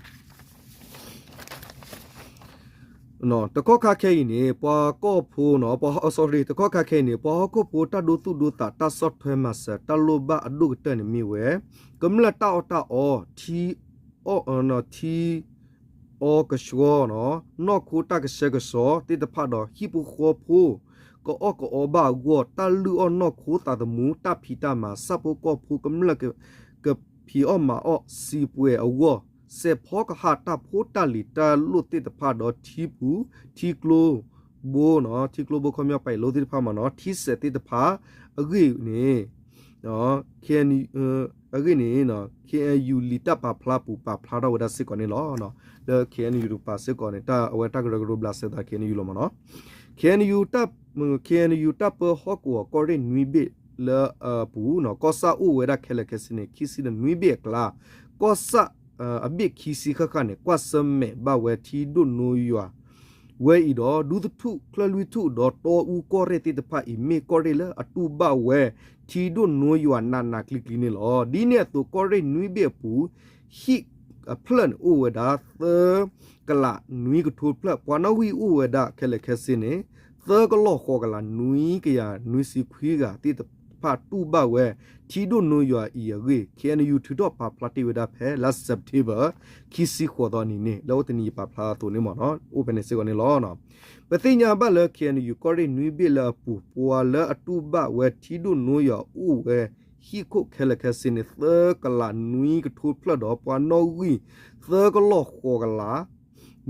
တခီခါခဲအံၤန့ၣ် ပှၤကီၢ်ဖိနီၤ ပှၤ sorry တခီခါခဲအံၤန့ၣ် ပှၤဟီၣ်ခိၣ်ဖိတၢ်ဒိသူၣ်ဒိသး တၢ်ဆီၣ်ထွဲမၤစၢၤ တၢ်လိၣ်ဘၣ်အဒိၣ်ကတၢၢ်န့ၣ်မ့ၢ်ဝဲ ကမျၢၢ်တၢ်အီၣ်တၢ်အီ ထံ အီၣ် ထံ အီကဆှီနီၤ နီၢ်ခိတၢ်ကဆှဲကဆှီသ့ၣ်တဖၣ်ဒီး ဟံၣ်ဖိဃီဖိ ကအီၣ်ကအီဘၣ်အဂီၢ် တၢ်လုၢ်အီၣ်နီၢ်ခိသးသမူ တၢ်ဖံးတၢ်မၤ ဆၣ်ဖိကီၢ်ဖိကမျၢၢ် ကဖံးအီၣ်မၤအီၣ်စံးပှဲၤအဂီၢ် စဲးဖီကဟၣ်တၢ်ဖိတၢ်လံၤတၢ်လိၣ်သ့ၣ်တဖၣ်ဒီးထံပူၤ ထံကျိဘိနီၤ ထံကျိဘိခီပညီပာ်အံၤလိသ့ၣ်တဖၣ်မ့ၢ်နီၤ ထံစဲးသ့ၣ်တဖၣ်အဂ့ၢ်န့ၣ် အဂ့ၢ်န့ၣ် ခ့ၣ်အဲၣ်ယူၣ် လံာ်တၢ်ပာ်ဖျါပူၤပာ်ဖျါထီၣ်ဝဲဒၣ်စ့ၢ်ကီးန့ၣ်လီၤ. လၢ ခ့ၣ်အဲၣ်ယူၣ် တကပၤစ့ၢ်ကီးန့ၣ် တၢ်အဝဲတၢ်ကရၢကရိဘျးစဲသး ခ့ၣ်အဲၣ်ယူၣ် လီၤမ့ၢ်နီၤ. ခ့ၣ်အဲၣ်ယူၣ် ခ့ၣ်အဲၣ်ယူၣ် တၢ်ပၢဟီၣ်ကဝီၤကီၢ်ရ့ၣ်နွံဘ့ၣ်လၢအပူၤ ကီၢ်ဆၣ်အိၣ်ဝဲဒၣ်ခဲလၢာ်ခဲဆ့န့ၣ် ခံဆံဒီးနွံဘ့ၣ်အကျါ ကီၢ်ဆၣ်အဘ့ၣ်ခံဆံဃၣ်ဃၣ်န့ၣ် ကွၢ်ဆၢၣ်မဲာ်ဘၣ်ဝဲထံဒိၣ်နိယွၤ ဝဲအံၤဒီး ဒူသထူၣ် ချၢၣ်လွံၢ်ထူၣ် ဒီးတီအူကီၢ်ရ့ၣ်သ့ၣ်တဖၣ်အံၤ မ့ၢ်ကီၢ်ရ့ၣ်လၢအတူၢ်ဘၣ်ဝဲ ထံဒိၣ်နိယွၤနးနးကျံၤကျံၤန့ၣ်လီၤ. ဒ်န့ၣ်အသိး ကီၢ်ရ့ၣ်နွံဘ့ၣ်အပူၤ ဟံၣ်အဖျၢၣ်န့ၣ်အိၣ်ဝဲဒၣ် သၢကလးနွံကထိဖျၢၣ် ပှၤနီၣ်ဂံၢ်အိၣ်ဝဲဒၣ်ခဲလၢာ်ခဲဆ့န့ၣ် သၢကလီၢ်ဃိးကလးနွံကယၤနွံဆံခွံဂၤသ့ၣ်တဖၣ်တူၢ်ဘၣ်ဝဲ ထံဒိၣ်နိယွၤအံၤအဂ့ၢ် ခ့ၣ်အဲၣ်ယူၣ် ထုးထီၣ်ပာ်ဖျါတ့ၢ်ဝဲဒၣ်ဖဲလါစဲးပထ့ဘၢၣ် ခံဆံဃိးသီနံၤန့ၣ် လၢအိၣ်တနံၤယပာ်ဖျါအသိးန့ၣ်မ့ၢ်နီၤ အိၣ်ဖဲန့ၣ်စ့ၢ်ကီးန့ၣ်လီၤ. ပသ့ၣ်ညါဘၣ်လၢ ခ့ၣ်အဲၣ်ယူၣ် ကီၢ်ရ့ၣ်နွံဘ့ၣ်လၢအပူၤ ပှၤလၢအတူၢ်ဘၣ်ဝဲထံဒိၣ်နိယွၤအိၣ်ဝဲ ဟံၣ်ခိၣ်ခဲလၢာ်ခဲဆ့န့ၣ် သၢကလးနွံကထိဖျၢၣ်ဒီး ပှၤနီၣ်ဂံၢ် သၢကလီၢ်ဃိးကလး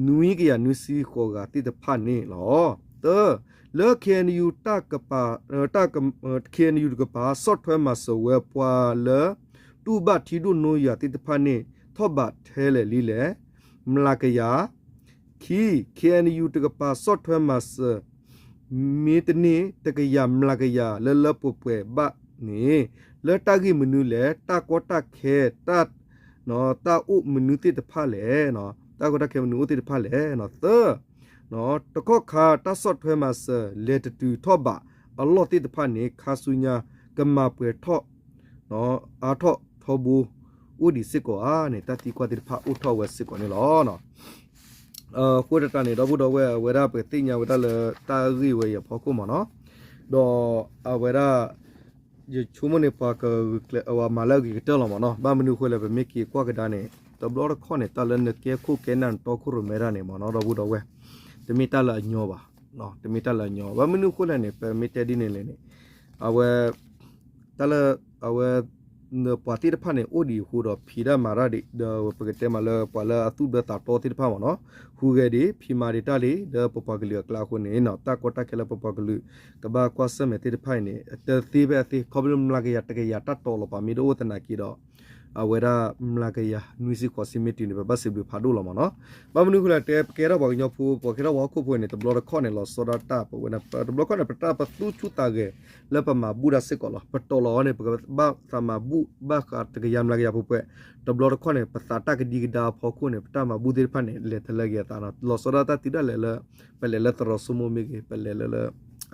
နွံကယၤနွံဆံဃိးဂၤသ့ၣ်တဖၣ်န့ၣ်လီၤ. တၢ လၢ ခ့ၣ်အဲၣ်ယူၣ် တၢ်ကပၤ ခ့ၣ်အဲၣ်ယူၣ် တကပၤ ဆီၣ်ထွဲမၤစၢၤဝဲပှၤလၢ တူၢ်ဘၣ်ထံဒိၣ်နိယွၤသ့ၣ်တဖၣ်န့ၣ် ထီၣ်ဘးထဲလဲၣ်လံလဲၣ်, မျးကယၤ ခံ, ခ့ၣ်အဲၣ်ယူၣ် တကပၤ ဆီၣ်ထွဲမၤစၢၤ မ့ၢ်တန့ၢ် တကယၤမျးကယၤ လၢလၢပှဲၤပှဲၤဘၣ်န့ၣ် လၢတၢ်ဂ့ၢ်မနုၤလဲၣ်, တၢ်ကီတၢ်ခဲ တၢ် တၢ်အိၣ်မနုၤသ့ၣ်တဖၣ်လဲၣ်, တၢ်ကီတၢ်ခဲမနုၤအိၣ်သ့ၣ်တဖၣ်လဲၣ်. သၢ, တကီၢ်ခါ တၢ်ဆီၣ်ထွဲမၤစၢၤ လဲၤတတုၤထီၣ်ဘးအလီၢ်သ့ၣ်တဖၣ်န့ၣ် ခါဆူညါ ကမၤပှဲၤထီၣ် အါထီၣ်ထီဘိ အိၣ်ဒံးစ့ၢ်ကီးဧါန့ၣ် တၢ်သံကွၢ်သ့ၣ်တဖၣ်အိၣ်ထီၣ်ဝဲစ့ၢ်ကီးန့ၣ်လီၤ. အဃိသတးန့ၣ် ဒီပုၢ်ဒီဝဲၢ် အဝဲဒၣ်ပသ့ၣ်ညါဝဲဒၣ်လၢတၢ်ဂ့ၢ်ဝဲအံၤအဖီခိၣ်မ့ၢ်နီၤ, ဒီးအဝဲဒၣ် ယဆိကမိၣ်န့ၣ် ပှၤကဂုာ်ကျဲးအဝဲမၤလၢအဂ့ၤကတၢၢ်လီၤမ့ၢ်နီၤ. ဘၣ်မနုၤအဃိလဲၣ် ပမ့ၢ်က့ၤကွၢ်ကဒါန့ၣ် တဘျီတခီၣ်န့ၣ် တၢ်လၢနကဲခိၣ်ကဲနၢ်နတီခိၣ်ရိၣ်မဲဒၣ်န့ၣ်မ့ၢ်နီၤ ဒီပုၢ်ဒီဝဲၢ် တမ့ၢ်တၢ်လၢအညီဘၣ်, တမ့ၢ်တၢ်လၢအညီဘၣ်. ဘၣ်မနုၤအဃိလဲၣ်န့ၣ် ပမ့ၢ်တဲဒ်န့ၣ်လဲၣ်န့ၣ် အဝဲ တၢ်လၢ အဝဲ ပှၤသ့ၣ်တဖၣ်န့ၣ် အိၣ်ဒံးအဃိဒီး ဖံးတၢ်မၤတၢ်ဒံး ဒီးပကတဲမးလၢပှၤလၢအသူၣ်ဒၢသးတီသ့ၣ်တဖၣ်မ့ၢ်နီၤ ဟူးဂဲၤဒံး ဖံးမၤဒံးတၢ်လံ လၢပပှၤကလုာ်အကျါအဃိန့ၣ် တၢ်ကီတၢ်ခဲလၢပပှၤကလုာ် ကဘၣ်ကွၢ်ဆၢၣ်မဲာ်သ့ၣ်တဖၣ်အံၤန့ၣ် တသ့ဖဲအသ့ ခီဖျိမျးကယၤတကယၤတၢ်တီလီၤပာ်မ့ၢ်တအိၣ်သနာ်က့ဒီး အဝဲဒၣ်မျးကယၤနွံဆံဃိးဆံမ့ၢ်တုၤန့ၣ် ပဘၣ်စံးဘျုးဖးဒိၣ်လီၤမ့ၢ်နီၤ. ဘၣ်မနုၤအဃိလဲၣ် တဲပကဲထီၣ်ပှၤကညီဖိ ပှၤကဲထီၣ်ပှၤဟီၣ်ခိၣ်ဖိန့ၣ် တဘျီတခီၣ်န့ၣ် လီၤဆီဒၣ်တၢ် ပဝဲ တဘျီတခီၣ်န့ၣ် ပတၢ်ပသူၣ်ဆူၣ်သးဂဲၤ လၢပမၤဘူၣ်တၢ်စ့ၢ်ကီးလီၤ. ပတီၢ်လီၤအီၤန့ၣ် ပကဘၣ်သးမၤဘူၣ်ဘၣ်ဃးတကယၤမျးကယၤပှဲၤပှဲၤ, တဘျီတခီၣ်န့ၣ် ပသးတၢ်ကဒံကဒါအဖီခိၣ်န့ၣ် ပတၢ်မၤဘူၣ်သ့ၣ်တဖၣ်န့ၣ် လဲၤတလၢက့ၤအသးနီၤ. လီၤဆီဒၣ်တၢ်တုၤဒၣ်လဲာ်လၢ ပလဲၤလၢသရိာ်စိမိၢ်မ့ၢ်ဂ့ၤ ပလဲၤလၢလၢ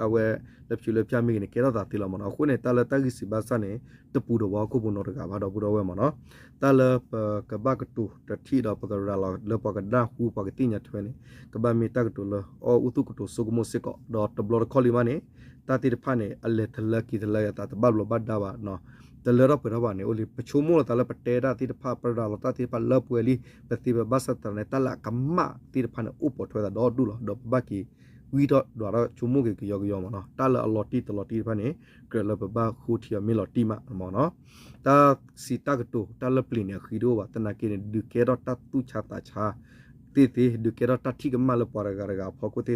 အဝဲ လၢဖၠူလၢဖၠါမ့ၢ်ဂ့ၤန့ၣ် ကဲထီၣ်သးသ့လီၤမ့ၢ်နီၤ. အဃိန့ၣ် တၢ်လၢတၢ်ဂံၢ်စံးဘၣ်စၢ်န့ၣ် တပူၤဒီးပှၤဟီၣ်ခိၣ်ဖိနီတဂၤဘၣ် ဒီပုၢ်ဒီဝဲၢ်မ့ၢ်နီၤ. တၢ်လၢပကဘၣ်ကတိၤတထံၣ်ဒီးပကရၤလီၤလၢပှၤကနၢ်ဟူပှၤကသ့ၣ်ညါထွဲန့ၣ် ကဘၣ်မ့ၢ်တၢ်ကတိၤလၢအီၣ်အူသူၣ်ကတိၤဆိကမိၣ်စ့ၢ်ကီး ဒီးတဘျီတခီၣ်လံမးန့ၣ် တၢ်သ့ၣ်တဖၣ်န့ၣ် အလဲၤတလၢက့ၤတလၢအသး တဘၣ်ဘျီးဘၣ်ဒါဘၣ်နီၤ. တလၢထီၣ်ပှဲၤထီၣ်ဘၣ်န့ၣ် အိၣ်လံ ပဆိကမိၣ်လီၤသးလၢပတဲတၢ်သ့ၣ်တဖၣ် ပရၤလီၤတၢ်သ့ၣ်တဖၣ်လၢပှဲၤလံ ပသ့ပဘၣ်ဆၣ်သနာ်န့ၣ် တၢ်လၢအကမၣ်သ့ၣ်တဖၣ်န့ၣ် အိၣ်ပိာ်ထွဲသးဒီဒူၣ်လီၤ. ဒီးပဘၣ်က့ၤ ဝံထီၣ်ဒွးထီၣ်ဆိကမိၣ်က့ၤကယီကယီမ့ၢ်နီၤ. တၢ်လၢအလီၤတံၢ်တလီၤတံၢ်တဖၣ်န့ၣ် ကြၢးလၢပဘၣ်ဃိထံအီၤမ့ၢ်လီၤတံၢ်မးမ့ၢ်နီၤ. တၢ်စံးတၢ်ကတိၤ တၢ်လၢပျ့ၤန့ၣ် အဃံတအိၣ်ဘၣ်. သနာ်က့န့ၣ် ဒုးကဲထီၣ်တၢ်သူၣ်ဆါသးဆါသ့ၣ်သ့, ဒုးကဲထီၣ်တၢ်ထံၣ်ကမၣ်လၢပှၤတဂၤတဂၤအဖီခိၣ်သ့ၣ်သ့, တၢ်လၢ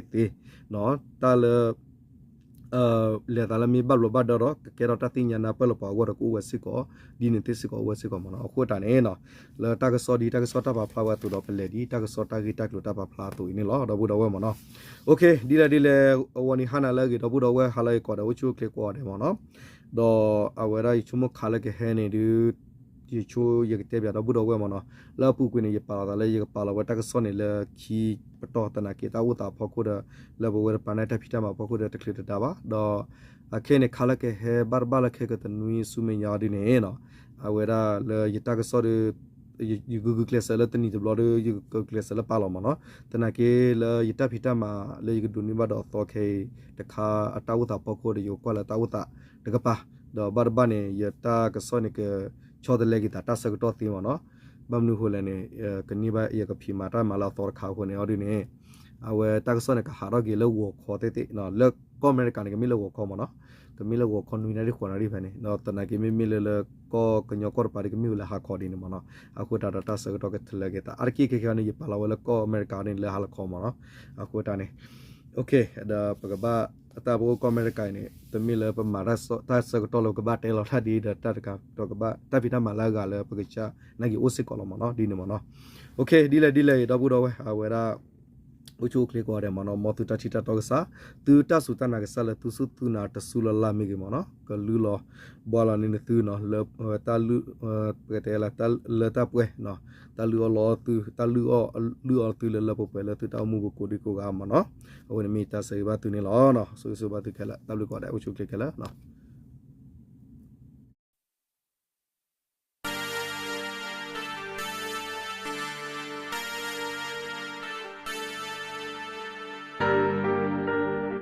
လဲၤသးလၢမ့ၢ်ဘၣ်ဘျီးဘၣ်ဒါဒီး ကကဲထီၣ်တၢ်သ့ၣ်ညါနၢ်ပၢၢ်လၢပှၤအဂီၢ်ဒီးကအိၣ်ဝဲစ့ၢ်ကီး, ဒ်န့ၣ်သ့ၣ်စ့ၢ်ကီးအိၣ်ဝဲစ့ၢ်ကီးမ့ၢ်နီၤ. အဃိတၢ်န့ၣ် လၢတၢ်ကစီၣ်ဒ်တၢ်ကစီၣ်တၢ်ပာ်ဖျါဝဲအသိးဒီး ပလဲၤဒ် တၢ်ကစီၣ်တၢ်ဂ့ၢ်တၢ်ကျိၤတၢ်ပာ်ဖျါအသိးအံၤန့ၣ်လီၤ ဒီပုၢ်ဒီဝဲၢ်မ့ၢ်နီၤ. ဒ်လဲၣ်ဒ်လဲၣ် အဝဲန့ၣ်ဟါနၤလၢအဂ့ၤ ဒီပုၢ်ဒီဝဲၢ် ဟါလၢအဂ့ၤကိးဂၤဒဲး အိၣ်ဆူၣ်အိၣ်ချ့ကိးဂၤဒဲးမ့ၢ်နီၤ. ဒီးအဝဲဒၣ်ယဆိကမိၣ်ခးလၢကဟဲန့ၣ်ဒုး ယဆိယကတဲဘၣ်ဒီပုၢ်ဒီဝဲၢ်မ့ၢ်နီၤ. လၢအပူၤကွံာ်န့ၣ် ယပာ်လီၤသးလၢယကပာ်လီၤဝဲတၢ်ကစီၣ်န့ၣ်လၢခံပတီၢ် သနာ်က့တၢ်အိၣ်သးအဖီခိၣ်ဒီး လၢပဝဲတပၤန့ၣ်တၢ်ဖံးတၢ်မၤအဖီခိၣ်ဒီးတချုးတဒါဘၣ်. ဒီးအခဲအံၤန့ၣ် ခါလၢကဟဲဘၣ်တဘၣ်လၢခဲကတနွံဆူမဲာ်ညါအီၤဒ်န့ၣ်နီၤ, အဝဲဒၣ်လၢယတၢ်ကစီၣ်ဒီး ယဂုာ်ကျဲးစၢးလၢတနံၤတဘျီဒီး ယဂုာ်ကျဲးစၢးလၢပာ်လီၤမ့ၢ်နီၤ. သနာ်က့လၢယတၢ်ဖံးတၢ်မၤလၢယကဒိးန့ၢ်ဘၣ်ဒီးအသီခဲအံၤတခါ အတၢ်အိၣ်သးဖီခိၣ်ဒီး ယကကွၢ်လၢတၢ်အိၣ်သးတကပၤ, ဒီးဘၣ်တဘၣ်န့ၣ် ယတၢ်ကစီၣ်န့ၣ် ကဆီတလဲက့ၤသးတၢ်ဆၢကတီၢ်သ့မ့ၢ်နီၤ. ဘၣ်မနုၤအဃိလဲၣ်န့ၣ် ကန့ၢ်ဘၣ်ယကဖံးမၤတၢ်မၤလၢအသီတခါအဃိန့ၣ် အီၤဒ်န့ၣ် အဝဲတၢ်ကစီၣ်န့ၣ် ကဟးထီၣ်က့ၤလၢဂီၤခီသ့ၣ်သ့ၣ်, လၢကီၢ်အမဲရကၤန့ၣ် ကမ့ၢ်လၢဂီၤခီမ့ၢ်နီၤ, ကမ့ၢ်လၢဂီၤခီနွံနၣ်ရံၣ်ဃိးနၣ်ရံၣ်ဖဲန့ၣ်, ဒီးသနာ်က့မ့မ့ၢ်လၢလၢကီၢ်ကညီကီၢ်တပၤဒီး ကမ့ၢ်ဝဲလၢဟါခီဒ်န့ၣ်မ့ၢ်နီၤ. အဃိတၢ်ဒီးတၢ်ဆၢကတီၢ်ကထလၢက့ၤသး အါတက့ၢ်ခဲခဲအံၤန့ၣ် ယပာ်လီၤဝဲလၢကီၢ်အမဲရကၤန့ၣ်လၢဟါလီၤခီမ့ၢ်နီၤ. အဃိတၢ်န့ၣ် ဒီးပကဘၣ် တၢ်ပအိၣ်ကီၢ်အမဲရကၤအံၤန့ၣ် တမ့ၢ်လၢပမၤတၢ်ဆၢကတီၢ်လၢပကဘၣ်တဲလီၤတၢ်ဒ်ဒီးတၢ်တခါ ဒီးကဘၣ်တၢ်ဖံးတၢ်မၤလၢအဂၤလၢပကစၢ်နာ်က့ၤအိၣ်စ့ၢ်ကီးလီၤမ့ၢ်နီၤ ဒ်န့ၣ်မ့ၢ်နီၤ. ဒ်လဲၣ်ဒ်လဲၣ်အံၤ ဒီပုၢ်ဒီဝဲၢ် အဝဲဒၣ် အိၣ်ဆူၣ်အိၣ်ချ့ကိးဂၤဒဲးမ့ၢ်နီၤ, မ်သုတၢ်ထံၣ်တၢ်တီကစၢ်, သုတၢ်စူၢ်တၢ်နာ်ကစၢ်လၢသုစူၢ်သုနာ်တစူၢ်လၢ်လၢ်မ့ၢ်ဂ့ၤမ့ၢ်နီၤ, ကလုၢ်လီၤ ဘှါလီၤန့ၢ်သုနီၤ လၢတၢ်လုၢ် ပကတဲလၢ လၢတၢ်ပှဲၤ တၢ်လုၢ်အီၣ်လီအီၣ်သု တၢ်လုၢ်အီၣ်လုၢ်အီသုလၢလၢပှဲၤပှဲၤလၢသုတၢ်အိၣ်မူပူၤကိးဒံကိးဂၤမ့ၢ်နီၤ. အဝဲန့ၣ်မ့ၢ်တၢ်ဆၢဂ့ၤဘၣ်သုန့ၣ်လီၤ. ဆိၣ်ဂ့ၤဆိၣ်ဘၣ်သုခဲလၢာ် တၢ်ဘျုးကိးဂၤဒဲး အိၣ်ဆူၣ်အိၣ်ချ့ခဲလၢာ်